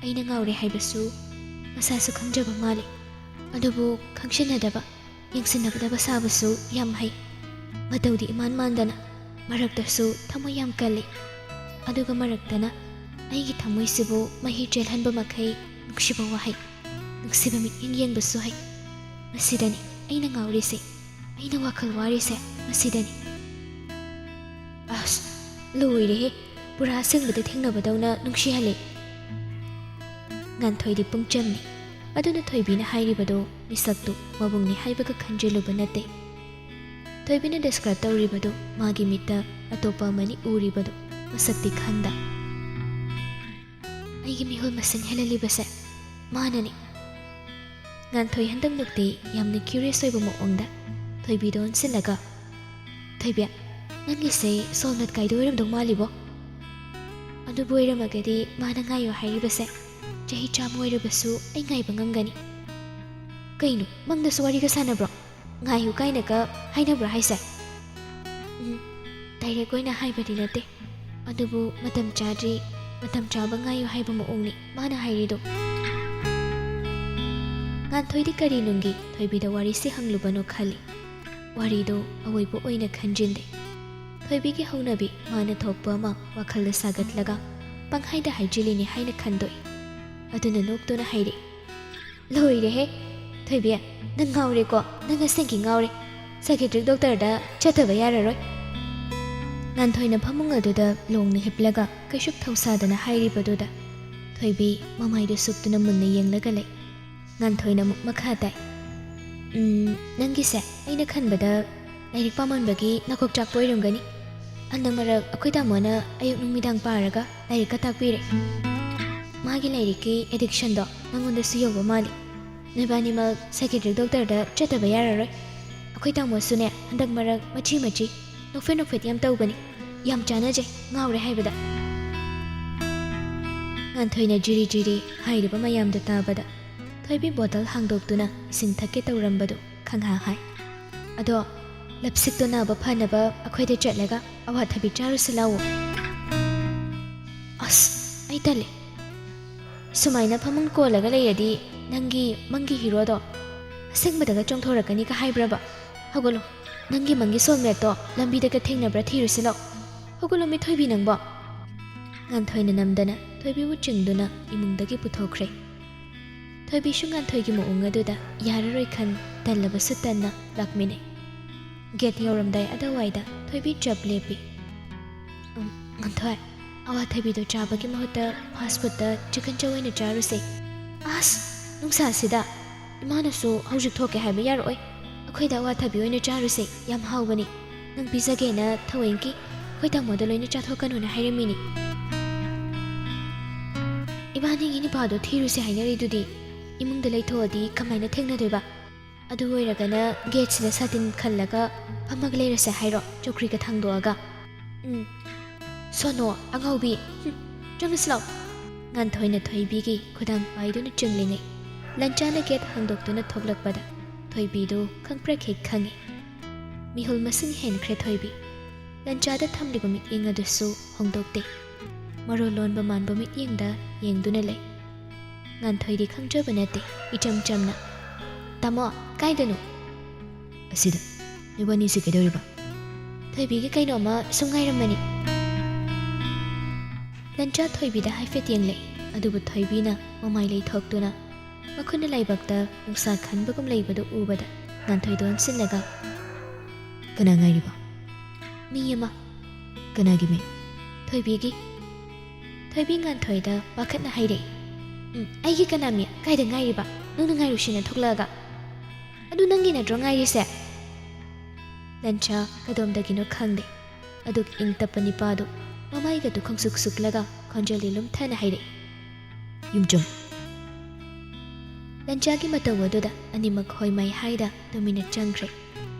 ꯑꯩꯅ ꯉꯥꯎꯔꯦ ꯍꯥꯏꯕꯁꯨ ꯃꯁꯥꯁꯨ ꯈꯪꯖꯕ ꯃꯥꯜꯂꯤ꯫ ꯑꯗꯨꯕꯨ ꯈꯪꯁꯤꯟꯅꯗꯕ, ꯌꯦꯡꯁꯤꯟꯅꯒꯗꯕ ꯁꯥꯕꯁꯨ ꯌꯥꯝ ꯍꯩ꯫ ꯃꯇꯧꯗꯤ ꯏꯃꯥꯟ ꯃꯥꯟꯗꯅ, ꯃꯔꯛꯇꯁꯨ ꯊꯃꯣꯏ ꯌꯥꯝ ꯀꯜꯂꯤ꯫ ꯑꯗꯨꯒ ꯃꯔꯛꯇꯅ ꯑꯩꯒꯤ ꯊꯃꯣꯏꯁꯤꯕꯨ ꯃꯍꯤ ꯆꯦꯜꯍꯟꯕ ꯃꯈꯩ ꯅꯨꯡꯁꯤꯕ ꯋꯥꯍꯩ, ꯅꯨꯡꯁꯤꯕ ꯃꯤꯠꯌꯦꯡ ꯌꯦꯡꯕꯁꯨ ꯍꯩ꯫ ꯃꯁꯤꯗꯅꯤ ꯑꯩꯅ ꯉꯥꯎꯔꯤꯁꯦ, ꯑꯩꯅ ꯋꯥꯈꯜ ꯋꯥꯔꯤꯁꯦ ꯃꯁꯤꯗꯅꯤ꯫ ꯑꯁ, ꯂꯣꯏꯔꯦꯍꯦ! ꯄꯨꯔꯥ ꯑꯁꯦꯡꯕꯗ ꯊꯦꯡꯅꯕꯗꯧꯅ ꯅꯨꯡꯁꯤꯍꯜꯂꯦ꯫ ꯉꯥꯟꯊꯣꯏꯗꯤ ꯄꯨꯡꯆꯝꯅꯤ꯫ ꯑꯗꯨꯅ ꯊꯣꯏꯕꯤꯅ ꯍꯥꯏꯔꯤꯕꯗꯣ ꯃꯤꯁꯛꯇꯨ ꯃꯕꯨꯡꯅꯤ ꯍꯥꯏꯕꯒ ꯈꯟꯖꯤꯜꯂꯨꯕ ꯅꯠꯇꯦ꯫ ꯊꯣꯏꯕꯤꯅ describe ꯇꯧꯔꯤꯕꯗꯨ ꯃꯥꯒꯤ ꯃꯤꯠꯇ ꯑꯇꯣꯞꯄ ꯑꯃꯅꯤ ꯎꯔꯤꯕꯗꯨ ꯃꯁꯛꯇꯤ ꯈꯪꯗ꯫ ꯑꯩꯒꯤ ꯃꯤꯍꯨꯜ ꯃꯁꯤꯡ ꯍꯦꯜꯍꯜꯂꯤꯕꯁꯦ ꯃꯥꯅꯅꯤ꯫ ꯉꯥꯟꯊꯣꯏ ꯍꯟꯗꯛꯃꯛꯇꯤ ꯌꯥꯝꯅ curious ꯑꯣꯏꯕ ꯃꯑꯣꯡꯗ ꯊꯣꯏꯕꯤꯗ ꯑꯣꯟꯁꯤꯜꯂꯒ, "ꯊꯣꯏꯕꯤ, ꯅꯪꯒꯤꯁꯦ soulmate ꯀꯥꯏꯗꯣ ꯑꯣꯏꯔꯝꯗꯧ ꯃꯥꯜꯂꯤꯕꯣ? ꯑꯗꯨꯕꯨ ꯑꯣꯏꯔꯝꯃꯒꯗꯤ ꯃꯥꯅ ꯉꯥꯏꯌꯣ ꯍꯥꯏꯔꯤꯕꯁꯦ ꯆꯍꯤ ꯆꯥꯝꯃ ꯑꯣꯏꯔꯕꯁꯨ ꯑꯩ ꯉꯥꯏꯕ ꯉꯝꯒꯅꯤ꯫" "ꯀꯩꯅꯣ, ꯃꯪꯗꯁꯨ ꯋꯥꯔꯤꯒ ꯁꯥꯟꯅꯕ꯭ꯔꯣ? ꯉꯥꯏꯌꯨ ꯀꯥꯏꯅꯒ ꯍꯥꯏꯅꯕ꯭ꯔꯥ ꯍꯥꯏꯁꯦ?" "ꯎꯝ, direct ꯑꯣꯏꯅ ꯍꯥꯏꯕꯗꯤ ꯅꯠꯇꯦ, ꯑꯗꯨꯕꯨ ꯃꯇꯝ ꯆꯥꯗ꯭ꯔꯤ, ꯃꯇꯝ ꯆꯥꯕ ꯉꯥꯏꯌꯨ ꯍꯥꯏꯕ ꯃꯑꯣꯡꯅꯤ ꯃꯥꯅ ꯍꯥꯏꯔꯤꯗꯣ꯫" ꯉꯥꯟꯊꯣꯏꯗꯤ ꯀꯔꯤ ꯅꯨꯡꯒꯤ ꯊꯣꯏꯕꯤꯗ ꯋꯥꯔꯤꯁꯤ ꯍꯪꯂꯨꯕꯅꯣ ꯈꯜꯂꯤ꯫ ꯋꯥꯔꯤꯗꯨ ꯑꯑꯣꯏꯕ ꯑꯣꯏꯅ ꯈꯟꯖꯤꯟꯗꯦ꯫ ꯊꯣꯏꯕꯤꯒꯤ ꯍꯧꯅꯕꯤ ꯃꯥꯅ ꯊꯣꯛꯄ ꯑꯃ ꯋꯥꯈꯜꯗ ꯁꯥꯒꯠꯂꯒ ꯄꯪꯍꯥꯏꯗ ꯍꯥꯏꯖꯤꯜꯂꯤꯅꯤ ꯍꯥꯏꯅ ꯈꯟꯗꯣꯛꯏ꯫ ꯑꯗꯨꯅ ꯅꯣꯛꯇꯨꯅ ꯍꯥꯏꯔꯛꯏ, "ꯂꯣꯏꯔꯦꯍꯦ! ꯊꯣꯏꯕꯤ, ꯅꯪ ꯉꯥꯎꯔꯦꯀꯣ, ꯅꯪ ꯑꯁꯦꯡꯒꯤ ꯉꯥꯎꯔꯦ꯫ Psychiatric doctorꯗ ꯆꯠꯇꯕ ꯌꯥꯔꯔꯣꯏ꯫" ꯉꯥꯟꯊꯣꯏꯅ ꯐꯃꯨꯡ ꯑꯗꯨꯗ ꯂꯣꯡꯅ ꯍꯤꯞꯂꯒ ꯀꯩꯁꯨꯛ ꯊꯧꯁꯥꯗꯅ ꯍꯥꯏꯔꯤꯕꯗꯨꯗ ꯊꯣꯏꯕꯤ ꯃꯃꯥꯏꯗꯨ ꯁꯨꯞꯇꯨꯅ ꯃꯨꯟꯅ ꯌꯦꯡꯂꯒ ꯂꯩ꯫ ꯉꯥꯟꯊꯣꯏꯅ ꯑꯃꯨꯛ ꯃꯈꯥ ꯇꯥꯏ, "ꯎꯝ, ꯅꯪꯒꯤꯁꯦ ꯑꯩꯅ ꯈꯟꯕꯗ ꯂꯥꯏꯔꯤꯛ ꯄꯥꯃꯟꯕꯒꯤ ꯅꯀꯣꯛ ꯆꯥꯛꯄ ꯑꯣꯏꯔꯝꯒꯅꯤ꯫ ꯍꯟꯗꯛ ꯃꯔꯛ ꯑꯩꯈꯣꯏ ꯇꯥꯃꯣꯅ ꯑꯌꯨꯛ ꯅꯨꯃꯤꯗꯥꯡ ꯄꯥꯔꯒ ꯂꯥꯏꯔꯤꯛꯀ ꯇꯥꯛꯄꯤꯔꯦ꯫ ꯃꯥꯒꯤ ꯂꯥꯏꯔꯤꯛꯀꯤ addictionꯗꯣ ꯅꯪꯉꯣꯟꯗꯁꯨ ꯌꯧꯕ ꯃꯥꯜꯂꯤ꯫ ꯅꯣꯏꯕꯥꯅꯤꯃꯛ psychiatric doctorꯗ ꯆꯠꯇꯕ ꯌꯥꯔꯔꯣꯏ꯫ ꯑꯩꯈꯣꯏ ꯇꯥꯃꯣꯁꯨꯅꯦ ꯍꯟꯗꯛ ꯃꯔꯛ ꯃꯆꯤ ꯃꯆꯤ ꯅꯣꯛꯐꯦꯠ ꯅꯣꯛꯐꯦꯠ ꯌꯥꯝ ꯇꯧꯕꯅꯤ꯫ ꯌꯥꯝ ꯆꯥꯟꯅꯖꯩ, ꯉꯥꯎꯔꯦ ꯍꯥꯏꯕꯗ꯫" ꯉꯥꯟꯊꯣꯏꯅ ꯖꯤꯔꯤ ꯖꯤꯔꯤ ꯍꯥꯏꯔꯤꯕ ꯃꯌꯥꯝꯗꯨ ꯇꯥꯕꯗ ꯊꯣꯏꯕꯤ bottle ꯍꯥꯡꯗꯣꯛꯇꯨꯅ ꯏꯁꯤꯡ ꯊꯛꯀꯦ ꯇꯧꯔꯝꯕꯗꯨ ꯈꯪꯍꯥ ꯍꯥꯏ꯫ "ꯑꯗꯣ ꯂꯞꯁꯤꯛꯇꯣ ꯅꯥꯕ ꯐꯅꯕ ꯑꯩꯈꯣꯏꯗ ꯆꯠꯂꯒ ꯑꯋꯥꯊꯕꯤ ꯆꯥꯔꯨꯁꯤ ꯂꯥꯛꯑꯣ꯫" ꯑꯁ! ꯑꯩ ꯇꯜꯂꯦ꯫ ꯁꯨꯃꯥꯏꯅ ꯐꯃꯨꯡ ꯀꯣꯜꯂꯒ ꯂꯩꯔꯗꯤ ꯅꯪꯒꯤ ꯃꯪꯒꯤ ꯍꯤꯔꯣꯗꯣ ꯑꯁꯦꯡꯕꯗꯒ ꯆꯣꯡꯊꯣꯔꯛꯀꯅꯤꯒ ꯍꯥꯏꯕ꯭ꯔꯕ? ꯍꯧꯒꯠꯂꯣ, ꯅꯪꯒꯤ ꯃꯪꯒꯤ ꯁꯣꯜꯃꯦꯠꯇꯣ ꯂꯝꯕꯤꯗꯒ ꯊꯦꯡꯅꯕ꯭ꯔꯥ ꯊꯤꯔꯨꯁꯤ ꯂꯥꯎ꯫ ꯍꯧꯒꯠꯂꯣ ꯃꯤ ꯊꯣꯏꯕꯤ ꯅꯪꯕꯣ꯫ ꯉꯥꯟꯊꯣꯏꯅ ꯅꯝꯗꯅ ꯊꯣꯏꯕꯤꯕꯨ ꯆꯤꯡꯗꯨꯅ ꯏꯃꯨꯡꯗꯒꯤ ꯄꯨꯊꯣꯛꯈ꯭ꯔꯦ꯫ ꯊꯣꯏꯕꯤꯁꯨ ꯉꯥꯟꯊꯣꯏꯒꯤ ꯃꯑꯣꯡ ꯑꯗꯨꯗ ꯌꯥꯔꯔꯣꯏ ꯈꯟ ꯇꯜꯂꯕꯁꯨ ꯇꯟꯅ ꯂꯥꯛꯃꯤꯟꯅꯩ꯫ ꯒꯦꯠ ꯌꯧꯔꯝꯗꯥꯏ ꯑꯗꯨꯋꯥꯏꯗ ꯊꯣꯏꯕꯤ ꯆꯞ ꯂꯦꯞꯄꯤ꯫ "ꯎꯝ, ꯉꯥꯟꯊꯣꯏ, ꯑꯋꯥꯊꯕꯤꯗꯣ ꯆꯥꯕꯒꯤ ꯃꯍꯨꯠꯇ ꯐꯥꯁ ꯐꯨꯗꯇ ꯆꯤꯀꯟ ꯆꯧ ꯑꯣꯏꯅ ꯆꯥꯔꯨꯁꯦ꯫" "ꯑꯁ, ꯅꯨꯡꯁꯥꯁꯤꯗ ꯏꯃꯥꯅꯁꯨ ꯍꯧꯖꯤꯛ ꯊꯣꯛꯀꯦ ꯍꯥꯏꯕ ꯌꯥꯔꯛꯑꯣꯏ꯫ ꯑꯩꯈꯣꯏꯗ ꯑꯋꯥꯊꯕꯤ ꯑꯣꯏꯅ ꯆꯥꯔꯨꯁꯦ, ꯌꯥꯝ ꯍꯥꯎꯕꯅꯤ꯫ ꯅꯪ ꯄꯤꯖꯒꯦꯅ ꯊꯑꯣꯏꯀꯤ ꯑꯩꯈꯣꯏ ꯇꯥꯃꯣꯗ ꯂꯣꯏꯅ ꯆꯥꯊꯣꯛꯀꯅꯨꯅ ꯍꯥꯏꯔꯝꯃꯤꯅꯤ꯫" "ꯏꯕꯥꯅꯤꯒꯤ ꯅꯨꯄꯥꯗꯣ ꯊꯤꯔꯨꯁꯦ ꯍꯥꯏꯅꯔꯤꯗꯨꯗꯤ, ꯏꯃꯨꯡꯗ ꯂꯩꯊꯣꯛꯑꯗꯤ ꯀꯃꯥꯏꯅ ꯊꯦꯡꯅꯗꯣꯏꯕ? ꯑꯗꯨ ꯑꯣꯏꯔꯒꯅ ꯒꯦꯠꯁꯤꯗ ꯁꯥꯇꯤꯟ ꯈꯜꯂꯒ ꯐꯝꯃꯒ ꯂꯩꯔꯁꯦ ꯍꯥꯏꯔꯣ, ꯆꯧꯀ꯭ꯔꯤꯒ ꯊꯥꯡꯗꯣꯛꯑꯒ?" "ꯎꯝ, ꯁꯣꯅꯣ ꯑꯉꯥꯎꯕꯤ, ꯍꯨꯝ, ꯆꯪꯉꯁꯤ ꯂꯥꯎ꯫" ꯉꯥꯟꯊꯣꯏꯅ ꯊꯣꯏꯕꯤꯒꯤ ꯈꯨꯗꯥꯡ ꯄꯥꯏꯗꯨꯅ ꯆꯤꯡꯂꯤꯉꯩ, ꯂꯟꯆꯥꯅ ꯒꯦꯠ ꯍꯥꯡꯗꯣꯛꯇꯨꯅ ꯊꯣꯛꯂꯛꯄꯗ ꯊꯣꯏꯕꯤꯗꯨ ꯈꯪꯄ꯭ꯔꯦꯛ ꯍꯦꯛ ꯈꯪꯉꯤ꯫ ꯃꯤꯍꯨꯜ ꯃꯁꯤꯡ ꯍꯦꯟꯈ꯭ꯔꯦ ꯊꯣꯏꯕꯤ꯫ ꯂꯟꯆꯥꯗ ꯊꯝꯂꯤꯕ ꯃꯤꯠꯌꯦꯡ ꯑꯗꯨꯁꯨ ꯍꯣꯡꯗꯣꯛꯇꯦ꯫ ꯃꯔꯣꯜ ꯂꯣꯟꯕ ꯃꯥꯟꯕ ꯃꯤꯠꯌꯦꯡꯗ ꯌꯦꯡꯗꯨꯅ ꯂꯩ꯫ ꯉꯥꯟꯊꯣꯏꯗꯤ ꯈꯪꯖꯕ ꯅꯠꯇꯦ, ꯏꯆꯝ ꯆꯝꯅ, "ꯇꯥꯃꯣ, ꯀꯥꯏꯗꯅꯣ?" "ꯑꯁꯤꯗ꯫ ꯅꯕꯥꯅꯤꯁꯦ ꯀꯩꯗꯧꯔꯤꯕ?" "ꯊꯣꯏꯕꯤꯒꯤ ꯀꯩꯅꯣꯝꯃ ꯁꯨꯝ ꯉꯥꯏꯔꯝꯕꯅꯤ꯫" ꯂꯟꯆꯥ ꯊꯣꯏꯕꯤꯗ ꯍꯥꯏꯐꯦꯠ ꯌꯦꯡꯂꯦ, ꯑꯗꯨꯕꯨ ꯊꯣꯏꯕꯤꯅ ꯃꯃꯥꯏ ꯂꯩꯊꯣꯛꯇꯨꯅ ꯃꯈꯨꯠꯅ ꯂꯥꯏꯕꯛꯇ ꯅꯨꯡꯁꯥ ꯈꯟꯕꯒꯨꯝ ꯂꯩꯕꯗꯨ ꯎꯕꯗ ꯉꯥꯟꯊꯣꯏꯗ ꯑꯣꯟꯁꯤꯜꯂꯒ, "ꯀꯅꯥ ꯉꯥꯏꯔꯤꯕ?" "ꯃꯤ ꯑꯃ꯫" "ꯀꯅꯥꯒꯤ ꯃꯤ?" "ꯊꯣꯏꯕꯤꯒꯤ꯫" ꯊꯣꯏꯕꯤ ꯉꯥꯟꯊꯣꯏꯗ ꯄꯥꯈꯠꯅ ꯍꯥꯏꯔꯛꯏ꯫ "ꯎꯝ, ꯑꯩꯒꯤ ꯀꯅꯥ ꯃꯤ? ꯀꯥꯏꯗ ꯉꯥꯏꯔꯤꯕ? ꯅꯪꯅ ꯉꯥꯏꯔꯨꯁꯤꯅ ꯊꯣꯛꯂꯛꯑꯒ꯫" "ꯑꯗꯨ ꯅꯪꯒꯤ ꯅꯠꯇ꯭ꯔꯣ ꯉꯥꯏꯔꯤꯁꯦ?" ꯂꯟꯆꯥ ꯀꯗꯣꯝꯗꯒꯤꯅꯣ ꯈꯪꯗꯦ, ꯑꯗꯨꯛ ꯏꯪ ꯇꯞꯄ ꯅꯤꯄꯥꯗꯨ ꯃꯃꯥꯏꯒꯗꯨ ꯈꯪꯁꯨꯛ ꯁꯨꯛꯂꯒ ꯈꯣꯟꯖꯦꯜꯗꯤ ꯂꯨꯝꯊꯅ ꯍꯥꯏꯔꯛꯏ, "ꯌꯨꯝꯆꯨꯝ꯫" ꯂꯟꯆꯥꯒꯤ ꯃꯇꯧ ꯑꯗꯨꯗ ꯑꯅꯤꯃꯛ ꯍꯣꯏ ꯃꯥꯏ ꯍꯥꯏꯗ ꯇꯨꯃꯤꯟꯅ ꯆꯪꯈ꯭ꯔꯦ꯫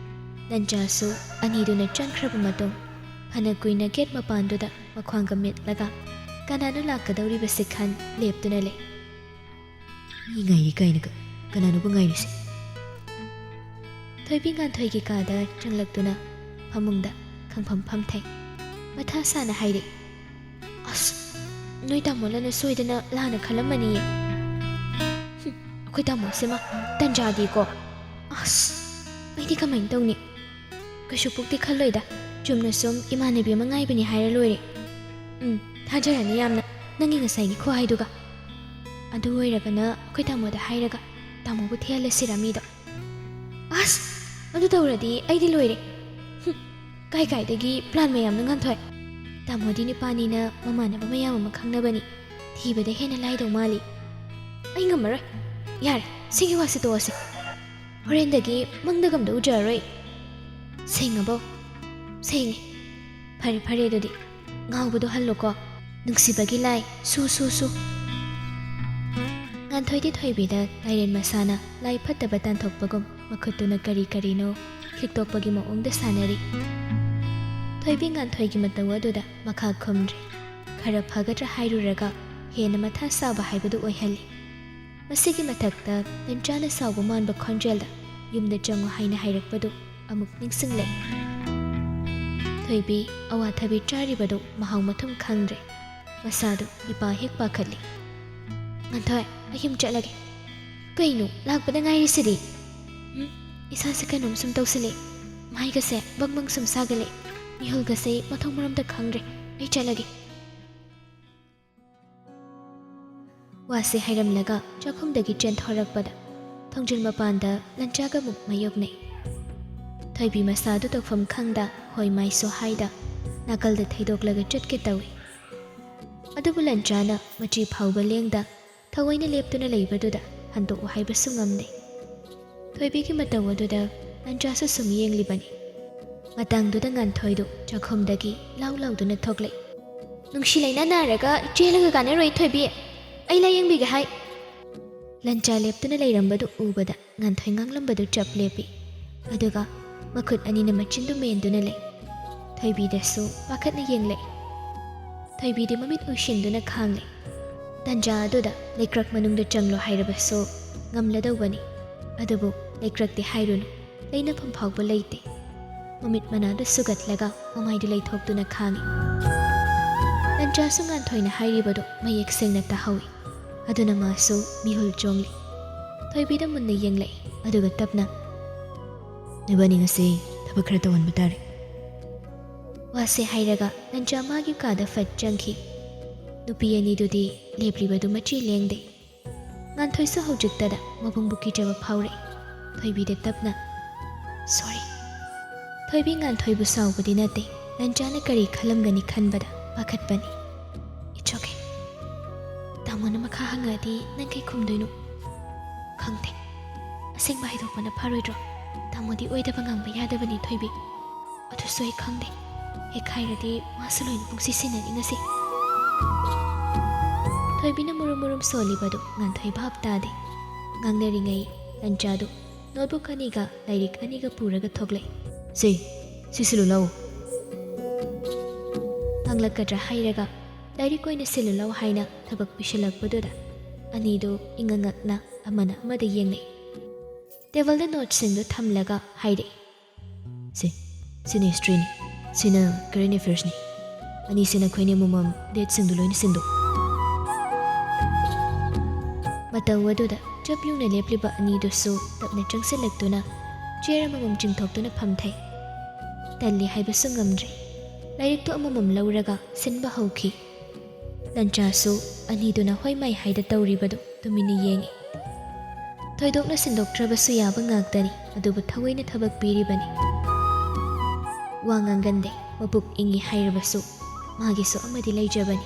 ꯂꯟꯆꯥꯁꯨ ꯑꯅꯤꯗꯨꯅ ꯆꯪꯈ꯭ꯔꯕ ꯃꯇꯨꯡ ꯐꯅ ꯀꯨꯏꯅ ꯒꯦꯠ ꯃꯄꯥꯟꯗꯨꯗ ꯃꯈ꯭ꯋꯥꯡꯒ ꯃꯦꯠꯂꯒ ꯀꯅꯥꯅꯣ ꯂꯥꯛꯀꯗꯧꯔꯤꯕꯁꯤ ꯈꯟ ꯂꯦꯞꯇꯨꯅ ꯂꯩ꯫ "ꯃꯤ ꯉꯥꯏꯔꯤ ꯀꯥꯏꯅꯒ ꯀꯅꯥꯅꯣꯕꯨ ꯉꯥꯏꯔꯤꯁꯦ?" ꯊꯣꯏꯕꯤ ꯉꯥꯟꯊꯣꯏꯒꯤ ꯀꯥꯗ ꯆꯪꯂꯛꯇꯨꯅ ꯐꯃꯨꯡꯗ ꯈꯪꯐꯝ ꯐꯝꯊꯩ꯫ ꯃꯊꯥ ꯁꯥꯅ ꯍꯥꯏꯔꯛꯏ, "ꯑꯁ, ꯅꯣꯏ ꯇꯥꯃꯣꯂꯅ ꯁꯣꯏꯗꯅ ꯂꯥꯟꯅ ꯈꯜꯂꯝꯃꯅꯤꯌꯦ꯫ ꯍꯨꯝ, ꯑꯩꯈꯣꯏ ꯇꯥꯃꯣꯁꯤꯃ ꯇꯟꯖꯥꯗꯤꯀꯣ꯫ ꯑꯁ, ꯑꯩꯗꯤ ꯀꯃꯥꯏꯅ ꯇꯧꯅꯤ? ꯀꯩꯁꯨ ꯄꯨꯛꯇꯤ ꯈꯜꯂꯣꯏꯗ, ꯆꯨꯝꯅ ꯁꯨꯝ ꯏꯃꯥꯟꯅꯕꯤ ꯑꯃ ꯉꯥꯏꯕꯅꯤ ꯍꯥꯏꯔ ꯂꯣꯏꯔꯦ꯫ ꯎꯝ, ꯊꯥꯖꯔꯅꯤ ꯌꯥꯝꯅ ꯅꯪꯒꯤ ꯉꯁꯥꯏꯒꯤ ꯈꯨꯍꯥꯏꯗꯨꯒ꯫ ꯑꯗꯨ ꯑꯣꯏꯔꯒꯅ ꯑꯩꯈꯣꯏ ꯇꯥꯃꯣꯗ ꯍꯥꯏꯔꯒ ꯇꯥꯃꯣꯕꯨ ꯊꯤꯍꯜꯂꯁꯤꯔ ꯃꯤꯗꯣ? ꯑꯁ, ꯑꯗꯨ ꯇꯧꯔꯗꯤ ꯑꯩꯗꯤ ꯂꯣꯏꯔꯦ꯫ ꯍꯨꯝ, ꯀꯥꯏ ꯀꯥꯏꯗꯒꯤ ꯄ꯭ꯂꯥꯟ ꯃꯌꯥꯝꯅꯣ ꯉꯥꯟꯊꯣꯏ꯫ ꯇꯥꯃꯣꯗꯤ ꯅꯨꯄꯥꯅꯤꯅ ꯃꯃꯥꯟꯅꯕ ꯃꯌꯥꯝ ꯑꯃ ꯈꯪꯅꯕꯅꯤ, ꯊꯤꯕꯗ ꯍꯦꯟꯅ ꯂꯥꯏꯗꯧ ꯃꯥꯜꯂꯤ꯫ ꯑꯩ ꯉꯝꯃꯔꯣꯏ꯫ ꯌꯥꯔꯦ, ꯁꯤꯒꯤ ꯋꯥꯁꯤ ꯇꯣꯛꯑꯁꯤ꯫ ꯍꯣꯔꯦꯟꯗꯒꯤ ꯃꯪꯗꯒ ꯑꯝꯇ ꯎꯖꯔꯔꯣꯏ꯫ ꯁꯦꯡꯉꯕꯣ? ꯁꯦꯡꯉꯦ꯫ ꯐꯔꯦ ꯐꯔꯦ, ꯑꯗꯨꯗꯤ ꯉꯥꯎꯕꯗꯣ ꯍꯜꯂꯣꯀꯣ꯫ ꯅꯨꯡꯁꯤꯕꯒꯤ ꯂꯥꯏ ꯁꯨ ꯁꯨ ꯁꯨ꯫ ꯉꯥꯟꯊꯣꯏꯗꯤ ꯊꯣꯏꯕꯤꯗ ꯂꯥꯏꯔꯦꯟ ꯃꯁꯥꯅ ꯂꯥꯏ ꯐꯠꯇꯕ ꯇꯥꯟꯊꯣꯛꯄꯒꯨꯝ ꯃꯈꯨꯠꯇꯨꯅ ꯀꯔꯤ ꯀꯔꯤꯅꯣ ꯈꯤꯛꯇꯣꯛꯄꯒꯤ ꯃꯑꯣꯡꯗ ꯁꯥꯟꯅꯔꯤ꯫ ꯊꯣꯏꯕꯤ ꯉꯥꯟꯊꯣꯏꯒꯤ ꯃꯇꯧ ꯑꯗꯨꯗ ꯃꯈꯥ ꯈꯨꯝꯗ꯭ꯔꯦ꯫ ꯈꯔ ꯐꯒꯗ꯭ꯔꯥ ꯍꯥꯏꯔꯨꯔꯒ ꯍꯦꯟꯅ ꯃꯊꯥ ꯁꯥꯕ ꯍꯥꯏꯕꯗꯨ ꯑꯣꯏꯍꯜꯂꯤ꯫ ꯃꯁꯤꯒꯤ ꯃꯊꯛꯇ ꯂꯟꯆꯥꯅ ꯁꯥꯎꯕ ꯃꯥꯟꯕ ꯈꯣꯟꯖꯦꯜꯗ "ꯌꯨꯝꯗ ꯆꯪꯉꯨ" ꯍꯥꯏꯅ ꯍꯥꯏꯔꯛꯄꯗꯨ ꯑꯃꯨꯛ ꯅꯤꯡꯁꯤꯡꯂꯛꯏ꯫ ꯊꯣꯏꯕꯤ ꯑꯋꯥꯊꯕꯤ ꯆꯥꯔꯤꯕꯗꯨ ꯃꯍꯥꯎ ꯃꯊꯨꯝ ꯈꯪꯗ꯭ꯔꯦ꯫ ꯃꯁꯥꯗꯨ ꯏꯄꯥ ꯍꯦꯛ ꯄꯥꯈꯠꯂꯤ꯫ "ꯉꯥꯟꯊꯣꯏ, ꯑꯩ ꯌꯨꯝ ꯆꯠꯂꯒꯦ꯫" "ꯀꯩꯅꯣ, ꯂꯥꯛꯄꯗ ꯉꯥꯏꯔꯤꯁꯤꯗꯤ?" "ꯎꯝ, ꯏꯁꯥꯁꯦ ꯀꯩꯅꯣꯝ ꯁꯨꯝ ꯇꯧꯁꯤꯜꯂꯦ꯫ ꯃꯥꯏꯒꯁꯦ ꯕꯪ ꯕꯪ ꯁꯨꯝ ꯁꯥꯒꯠꯂꯦ꯫ ꯃꯤꯍꯨꯜꯒꯁꯦ ꯃꯊꯣꯡ ꯃꯔꯝꯗ ꯈꯪꯗ꯭ꯔꯦ꯫ ꯑꯩ ꯆꯠꯂꯒꯦ꯫" ꯋꯥꯁꯦ ꯍꯥꯏꯔꯝꯂꯒ ꯆꯥꯛꯈꯨꯝꯗꯒꯤ ꯆꯦꯟꯊꯣꯔꯛꯄꯗ ꯊꯣꯡꯖꯤꯜ ꯃꯄꯥꯟꯗ ꯂꯟꯆꯥꯒ ꯑꯃꯨꯛ ꯃꯥꯌꯣꯛꯅꯩ꯫ ꯊꯣꯏꯕꯤ ꯃꯁꯥꯗꯨ ꯇꯧꯐꯝ ꯈꯪꯗ ꯍꯣꯏ ꯃꯥꯏꯁꯨ ꯍꯥꯏꯗ ꯅꯥꯀꯜꯗ ꯊꯩꯗꯣꯛꯂꯒ ꯆꯠꯀꯦ ꯇꯧꯏ꯫ ꯑꯗꯨꯕꯨ ꯂꯟꯆꯥꯅ ꯃꯆꯤ ꯐꯥꯎꯕ ꯂꯦꯡꯗ ꯊꯑꯣꯏꯅ ꯂꯦꯞꯇꯨꯅ ꯂꯩꯕꯗꯨꯗ ꯍꯟꯗꯣꯛꯎ ꯍꯥꯏꯕꯁꯨ ꯉꯝꯗꯦ꯫ ꯊꯣꯏꯕꯤꯒꯤ ꯃꯇꯧ ꯑꯗꯨꯗ ꯂꯟꯆꯥꯁꯨ ꯁꯨꯝ ꯌꯦꯡꯂꯤꯕꯅꯤ꯫ ꯃꯇꯥꯡꯗꯨꯗ ꯉꯥꯟꯊꯣꯏꯗꯨ ꯆꯥꯛꯈꯨꯝꯗꯒꯤ ꯂꯥꯎ ꯂꯥꯎꯗꯨꯅ ꯊꯣꯛꯂꯛꯏ꯫ "ꯅꯨꯡꯁꯤ ꯂꯩꯅꯥ ꯅꯥꯔꯒ ꯆꯦꯜꯂꯒ ꯀꯥꯟꯅꯔꯣꯏ ꯊꯣꯏꯕꯤ, ꯑꯩ ꯂꯥꯌꯦꯡꯕꯤꯒꯦ ꯍꯥꯏ꯫" ꯂꯟꯆꯥ ꯂꯦꯞꯇꯨꯅ ꯂꯩꯔꯝꯕꯗꯨ ꯎꯕꯗ ꯉꯥꯟꯊꯣꯏ ꯉꯥꯡꯂꯝꯕꯗꯨ ꯆꯞ ꯂꯦꯞꯄꯤ꯫ ꯑꯗꯨꯒ ꯃꯈꯨꯠ ꯑꯅꯤꯅ ꯃꯆꯤꯟꯗꯨ ꯃꯦꯟꯗꯨꯅ ꯂꯩ꯫ ꯊꯣꯏꯕꯤꯗꯁꯨ ꯄꯥꯈꯠꯅ ꯌꯦꯡꯂꯛꯏ꯫ ꯊꯣꯏꯕꯤꯗꯤ ꯃꯃꯤꯠ ꯎꯏꯁꯤꯟꯗꯨꯅ ꯈꯥꯡꯂꯦ꯫ ꯇꯟꯖꯥ ꯑꯗꯨꯗ ꯂꯩꯀ꯭ꯔꯛ ꯃꯅꯨꯡꯗ ꯆꯪꯂꯣ ꯍꯥꯏꯔꯕꯁꯨ ꯉꯝꯂꯗꯧꯕꯅꯤ꯫ ꯑꯗꯨꯕꯨ ꯂꯩꯀ꯭ꯔꯛꯇꯤ ꯍꯥꯏꯔꯨꯅꯨ, ꯂꯩꯅꯐꯝ ꯐꯥꯎꯕ ꯂꯩꯇꯦ꯫ ꯃꯃꯤꯠ ꯃꯅꯥꯗꯨ ꯁꯨꯒꯠꯂꯒ ꯃꯃꯥꯏꯗꯨ ꯂꯩꯊꯣꯛꯇꯨꯅ ꯈꯥꯡꯏ꯫ ꯂꯟꯆꯥꯁꯨ ꯉꯥꯟꯊꯣꯏꯅ ꯍꯥꯏꯔꯤꯕꯗꯨ ꯃꯌꯦꯛ ꯁꯦꯡꯅ ꯇꯥꯍꯧꯏ꯫ ꯑꯗꯨꯅ ꯃꯥꯁꯨ ꯃꯤꯍꯨꯜ ꯆꯣꯡꯂꯤ꯫ ꯊꯣꯏꯕꯤꯗ ꯃꯨꯟꯅ ꯌꯦꯡꯂꯛꯏ, ꯑꯗꯨꯒ ꯇꯞꯅ, "ꯅꯕꯥꯅꯤ ꯉꯁꯤ ꯊꯕꯛ ꯈꯔ ꯇꯧꯍꯟꯕ ꯇꯥꯔꯦ"꯫ ꯋꯥꯁꯦ ꯍꯥꯏꯔꯒ ꯂꯟꯆꯥ ꯃꯥꯒꯤ ꯀꯥꯗ ꯐꯠ ꯆꯪꯈꯤ꯫ ꯅꯨꯄꯤ ꯑꯅꯤꯗꯨꯗꯤ ꯂꯦꯞꯂꯤꯕꯗꯨ ꯃꯆꯤ ꯂꯦꯡꯗꯦ꯫ ꯉꯥꯟꯊꯣꯏꯁꯨ ꯍꯧꯖꯤꯛꯇꯗ ꯃꯕꯨꯡꯕꯨ ꯀꯤꯖꯕ ꯐꯥꯎꯔꯛꯏ꯫ ꯊꯣꯏꯕꯤꯗ ꯇꯞꯅ, "ꯁꯣꯔꯤ"꯫ ꯊꯣꯏꯕꯤ ꯉꯥꯟꯊꯣꯏꯕꯨ ꯁꯥꯎꯕꯗꯤ ꯅꯠꯇꯦ, ꯂꯟꯆꯥꯅ ꯀꯔꯤ ꯈꯜꯂꯝꯒꯅꯤ ꯈꯟꯕꯗ ꯄꯥꯈꯠꯄꯅꯤ꯫ "It's okay꯫ ꯇꯥꯃꯣꯅ ꯃꯈꯥ ꯍꯪꯉꯛꯑꯗꯤ ꯅꯪ ꯀꯩ ꯈꯨꯝꯗꯣꯏꯅꯣ?" "ꯈꯪꯗꯦ꯫ ꯑꯁꯦꯡꯕ ꯍꯥꯏꯗꯣꯛꯄꯅ ꯐꯔꯣꯏꯗ꯭ꯔꯣ? ꯇꯥꯃꯣꯗꯤ ꯑꯣꯏꯗꯕ ꯉꯥꯡꯕ ꯌꯥꯗꯕꯅꯤ ꯊꯣꯏꯕꯤ꯫ ꯑꯗꯨꯁꯨ ꯑꯩ ꯈꯪꯗꯦ꯫ ꯍꯦꯛ ꯍꯥꯏꯔꯗꯤ ꯃꯥꯁꯨ ꯂꯣꯏꯅ ꯄꯨꯡꯁꯤ ꯁꯤꯟꯅꯅꯤ ꯉꯁꯤ"꯫ ꯊꯣꯏꯕꯤꯅ ꯃꯨꯔꯨꯝ ꯃꯨꯔꯨꯝ ꯁꯣꯜꯂꯤꯕꯗꯨ ꯉꯥꯟꯊꯣꯏ ꯚꯥꯞ ꯇꯥꯗꯦ꯫ ꯉꯥꯡꯅꯔꯤꯉꯩ ꯂꯟꯆꯥꯗꯨ ꯅꯣꯠꯕꯨꯛ ꯑꯅꯤꯒ ꯂꯥꯏꯔꯤꯛ ꯑꯅꯤꯒ ꯄꯨꯔꯒ ꯊꯣꯛꯂꯛꯏ꯫ "ꯁꯦ, ꯁꯤ ꯁꯤꯜꯂꯨ ꯂꯥꯎ"꯫ ꯉꯥꯡꯂꯛꯀꯗ꯭ꯔꯥ ꯍꯥꯏꯔꯒ ꯂꯥꯏꯔꯤꯛ ꯑꯣꯏꯅ ꯁꯤꯜꯂꯨ ꯂꯥꯎ ꯍꯥꯏꯅ ꯊꯕꯛ ꯄꯤꯁꯤꯜꯂꯛꯄꯗꯨꯗ ꯑꯅꯤꯗꯨ ꯏꯉꯛ ꯉꯛꯅ ꯑꯃꯅ ꯑꯃꯗ ꯌꯦꯡꯅꯩ꯫ ꯇꯦꯕꯜꯗ ꯅꯣꯠꯁꯤꯡꯗꯨ ꯊꯝꯂꯒ ꯍꯥꯏꯔꯛꯏ꯫ "ꯁꯦ, ꯁꯤꯅ ꯍꯤꯁꯇ꯭ꯔꯤꯅꯤ, ꯁꯤꯅ ꯀꯔꯦꯟ ꯑꯦꯐꯤꯌꯔꯁꯅꯤ꯫ ꯑꯅꯤꯁꯤꯅ ꯑꯩꯈꯣꯏꯅꯤ ꯑꯃꯃꯝ ꯗꯦꯠꯁꯤꯡꯗꯨ ꯂꯣꯏꯅ ꯁꯤꯟꯗꯣꯛ"꯫ ꯃꯇꯧ ꯑꯗꯨꯗ ꯆꯞ ꯌꯨꯡꯅ ꯂꯦꯞꯂꯤꯕ ꯑꯅꯤꯗꯨꯁꯨ ꯇꯞꯅ ꯆꯪꯁꯤꯜꯂꯛꯇꯨꯅ ꯆꯤꯌꯔ ꯑꯃꯃꯝ ꯆꯤꯡꯊꯣꯛꯇꯨꯅ ꯐꯝꯊꯩ꯫ ꯇꯜꯂꯤ ꯍꯥꯏꯕꯁꯨ ꯉꯝꯗ꯭ꯔꯦ꯫ ꯂꯥꯏꯔꯤꯛꯇꯨ ꯑꯃꯃꯝ ꯂꯧꯔꯒ ꯁꯤꯟꯕ ꯍꯧꯈꯤ꯫ ꯂꯟꯆꯥꯁꯨ ꯑꯅꯤꯗꯨꯅ ꯍꯣꯏ ꯃꯥꯏ ꯍꯥꯏꯗ ꯇꯧꯔꯤꯕꯗꯨ ꯇꯨꯃꯤꯟꯅ ꯌꯦꯡꯏ꯫ ꯊꯣꯏꯗꯣꯛꯅ ꯁꯤꯟꯗꯣꯛꯇ꯭ꯔꯕꯁꯨ ꯌꯥꯕ ꯉꯥꯛꯇꯅꯤ, ꯑꯗꯨꯕꯨ ꯊꯑꯣꯏꯅ ꯊꯕꯛ ꯄꯤꯔꯤꯕꯅꯤ꯫ ꯋꯥ ꯉꯥꯡꯒꯟꯗꯦ, ꯃꯕꯨꯛ ꯏꯪꯉꯤ ꯍꯥꯏꯔꯕꯁꯨ ꯃꯥꯒꯤꯁꯨ ꯑꯃꯗꯤ ꯂꯩꯖꯕꯅꯤ꯫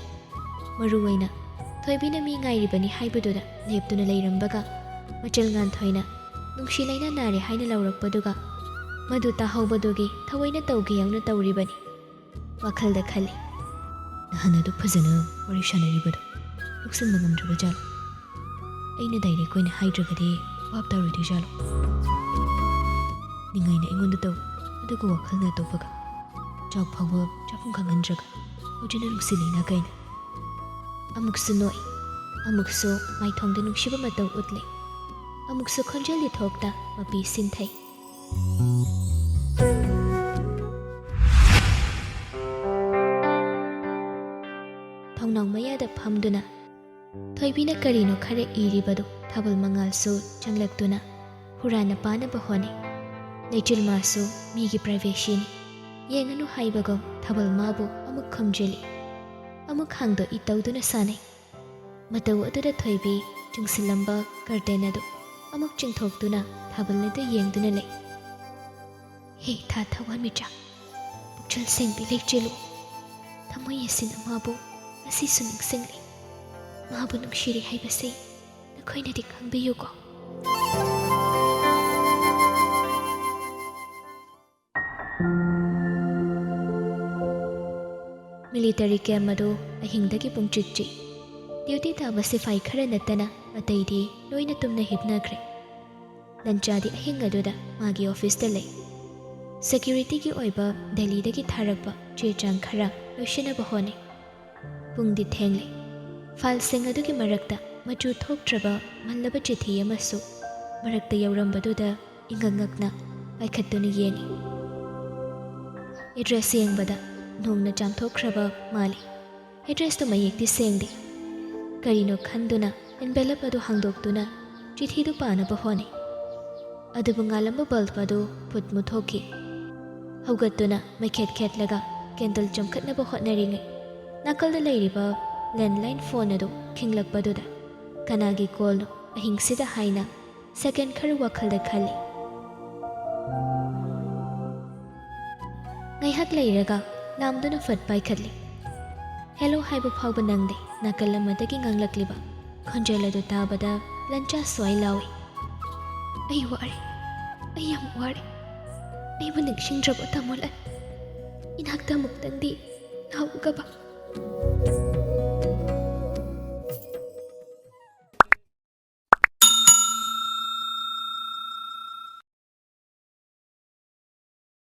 ꯃꯔꯨ ꯑꯣꯏꯅ ꯊꯣꯏꯕꯤꯅ ꯃꯤ ꯉꯥꯏꯔꯤꯕꯅꯤ ꯍꯥꯏꯕꯗꯨꯗ ꯂꯦꯞꯇꯨꯅ ꯂꯩꯔꯝꯕꯒ ꯃꯆꯜ ꯉꯥꯟꯊꯣꯏꯅ ꯅꯨꯡꯁꯤ ꯂꯩꯅꯥ ꯅꯥꯔꯦ ꯍꯥꯏꯅ ꯂꯥꯎꯔꯛꯄꯗꯨꯒ ꯃꯗꯨ ꯇꯥꯍꯧꯕꯗꯨꯒꯤ ꯊꯑꯣꯏꯅ ꯇꯧꯒꯦ ꯌꯥꯎꯅ ꯇꯧꯔꯤꯕꯅꯤ꯫ ꯋꯥꯈꯜꯗ ꯈꯜꯂꯤ, "ꯅꯍꯥꯟ ꯑꯗꯨ ꯐꯖꯅ ꯋꯥꯔꯤ ꯁꯥꯟꯅꯔꯤꯕꯗꯣ ꯂꯧꯁꯤꯟꯕ ꯉꯝꯗ꯭ꯔꯕ ꯖꯥꯠꯂꯣ? ꯑꯩꯅ ꯗꯥꯏꯔꯦꯛ ꯑꯣꯏꯅ ꯍꯥꯏꯗ꯭ꯔꯒꯗꯤ ꯚꯥꯞ ꯇꯥꯔꯣꯏꯗꯣꯏ ꯖꯥꯠꯂꯣ? ꯅꯤꯡꯉꯥꯏꯅ ꯑꯩꯉꯣꯟꯗ ꯇꯧ, ꯑꯗꯨꯒ ꯋꯥꯈꯜꯅ ꯑꯇꯣꯞꯄꯒ꯫ ꯆꯥꯛ ꯐꯥꯎꯕ ꯆꯥꯐꯝ ꯈꯪꯍꯟꯗ꯭ꯔꯒ ꯍꯧꯖꯤꯛꯅ ꯅꯨꯡꯁꯤ ꯂꯩꯅ ꯀꯩꯅ?" ꯑꯃꯨꯛꯁꯨ ꯅꯣꯛꯏ, ꯑꯃꯨꯛꯁꯨ ꯃꯥꯏꯊꯣꯡꯗ ꯅꯨꯡꯁꯤꯕ ꯃꯇꯧ ꯎꯠꯂꯤ, ꯑꯃꯨꯛꯁꯨ ꯈꯣꯟꯖꯦꯜꯗꯤ ꯊꯣꯛꯇ ꯃꯄꯤ ꯁꯤꯟꯊꯩ꯫ ꯐꯝꯗꯨꯅ ꯊꯣꯏꯕꯤꯅ ꯀꯔꯤꯅꯣ ꯈꯔ ꯏꯔꯤꯕꯗꯨ ꯊꯥꯕꯜ ꯃꯉꯥꯜꯁꯨ ꯆꯪꯂꯛꯇꯨꯅ ꯍꯨꯔꯥꯟꯅ ꯄꯥꯅꯕ ꯍꯣꯠꯅꯩ꯫ ꯂꯩꯆꯤꯜ ꯃꯥꯁꯨ ꯃꯤꯒꯤ privacyꯅꯤ꯫ ꯌꯦꯡꯉꯅꯨ ꯍꯥꯏꯕꯒꯨꯝ ꯊꯥꯕꯜ ꯃꯥꯕꯨ ꯑꯃꯨꯛ ꯈꯨꯝꯖꯤꯜꯂꯤ꯫ ꯑꯃꯨꯛ ꯍꯥꯡꯗꯣꯛꯏ ꯇꯧꯗꯨꯅ ꯁꯥꯟꯅꯩ꯫ ꯃꯇꯧ ꯑꯗꯨꯗ ꯊꯣꯏꯕꯤ ꯆꯨꯡꯁꯤꯜꯂꯝꯕ curtain ꯑꯗꯨ ꯑꯃꯨꯛ ꯆꯤꯡꯊꯣꯛꯇꯨꯅ ꯊꯥꯕꯜ ꯑꯗꯨ ꯌꯦꯡꯗꯨꯅ ꯂꯩ꯫ ꯍꯦ ꯏꯊꯥ ꯊꯋꯥꯟꯃꯤꯆꯥꯛ, ꯄꯨꯛꯆꯦꯜ ꯁꯦꯡꯕꯤ ꯂꯩꯆꯦꯜꯂꯨ, ꯊꯃꯣꯏ ꯑꯁꯤꯅ ꯃꯥꯕꯨ ꯉꯁꯤꯁꯨ ꯅꯤꯡꯁꯤꯡꯂꯤ꯫ ꯃꯥꯕꯨ ꯅꯨꯡꯁꯤꯔꯤ ꯍꯥꯏꯕꯁꯤ ꯅꯈꯣꯏꯅꯗꯤ ꯈꯪꯕꯤꯌꯨꯀꯣ꯫ Military camp ꯑꯗꯨ ꯑꯍꯤꯡꯗꯒꯤ ꯄꯨꯡꯆꯤꯛ ꯆꯤꯛ꯫ Duty ꯇꯥꯕ ꯁꯤꯐꯥꯏ ꯈꯔ ꯅꯠꯇꯅ ꯑꯇꯩꯗꯤ ꯂꯣꯏꯅ ꯇꯨꯝꯅ ꯍꯤꯞꯅꯈ꯭ꯔꯦ꯫ ꯂꯟꯆꯥꯗꯤ ꯑꯍꯤꯡ ꯑꯗꯨꯗ ꯃꯥꯒꯤ officeꯇ ꯂꯩ꯫ Securityꯒꯤ ꯑꯣꯏꯕ ꯗꯦꯜꯂꯤꯗꯒꯤ ꯊꯥꯔꯛꯄ ꯆꯦ ꯆꯥꯡ ꯈꯔ ꯂꯣꯏꯁꯤꯟꯅꯕ ꯍꯣꯠꯅꯩ꯫ ꯄꯨꯡꯗꯤ ꯊꯦꯡꯂꯦ꯫ Fileꯁꯤꯡ ꯑꯗꯨꯒꯤ ꯃꯔꯛꯇ ꯃꯆꯨ ꯊꯣꯛꯇ꯭ꯔꯕ ꯃꯜꯂꯕ ꯆꯤꯊꯤ ꯑꯃꯁꯨ ꯃꯔꯛꯇ ꯌꯥꯎꯔꯝꯕꯗꯨꯗ ꯏꯉꯛ ꯉꯛꯅ ꯄꯥꯏꯈꯠꯇꯨꯅ ꯌꯦꯡꯏ꯫ Address ꯌꯦꯡꯕꯗ ꯅꯣꯡꯅ ꯆꯥꯝꯊꯣꯛꯈ꯭ꯔꯕ ꯃꯥꯜꯂꯤ꯫ Addressꯇꯨ ꯃꯌꯦꯛꯇꯤ ꯁꯦꯡꯗꯦ꯫ ꯀꯔꯤꯅꯣ ꯈꯟꯗꯨꯅ envelope ꯑꯗꯨ ꯍꯥꯡꯗꯣꯛꯇꯨꯅ ꯆꯤꯊꯤꯗꯨ ꯄꯥꯅꯕ ꯍꯣꯠꯅꯩ꯫ ꯑꯗꯨꯕꯨ ꯉꯥꯜꯂꯝꯕ bulb ꯑꯗꯨ ꯐꯨꯠ ꯃꯨꯊꯣꯛꯈꯤ꯫ ꯍꯧꯒꯠꯇꯨꯅ ꯃꯩꯈꯦꯠ ꯈꯦꯠꯂꯒ candle ꯆꯝꯈꯠꯅꯕ ꯍꯣꯠꯅꯔꯤꯉꯩ, ꯅꯥꯀꯜꯗ ꯂꯩꯔꯤꯕ landline phone ꯑꯗꯨ ꯈꯤꯡꯂꯛꯄꯗꯨꯗ ꯀꯅꯥꯒꯤ callꯅꯣ ꯑꯍꯤꯡꯁꯤꯗ ꯍꯥꯏꯅ second ꯈꯔ ꯋꯥꯈꯜꯗ ꯈꯜꯂꯤ꯫ ꯉꯥꯏꯍꯥꯛ ꯂꯩꯔꯒ ꯂꯥꯝꯗꯨꯅ ꯐꯠ ꯄꯥꯏꯈꯠꯂꯤ꯫ Hello ꯍꯥꯏꯕ ꯐꯥꯎꯕ ꯅꯪꯗꯦ꯫ ꯅꯥꯀꯜ ꯑꯃꯗꯒꯤ ꯉꯥꯡꯂꯛꯂꯤꯕ ꯈꯣꯟꯖꯦꯜ ꯑꯗꯨ ꯇꯥꯕꯗ ꯂꯟꯆꯥ ꯁ꯭ꯋꯥꯏ ꯂꯥꯎꯏ꯫ "ꯑꯩ ꯋꯥꯔꯦ, ꯑꯩ ꯌꯥꯝ ꯋꯥꯔꯦ꯫ ꯑꯩꯕꯨ ꯅꯤꯡꯁꯤꯡꯗ꯭ꯔꯕꯣ ꯇꯥꯃꯣ ꯂꯟ? ꯏꯅꯥꯛꯇ ꯑꯃꯨꯛꯇꯪꯗꯤ ꯂꯥꯛꯎꯒꯕ?"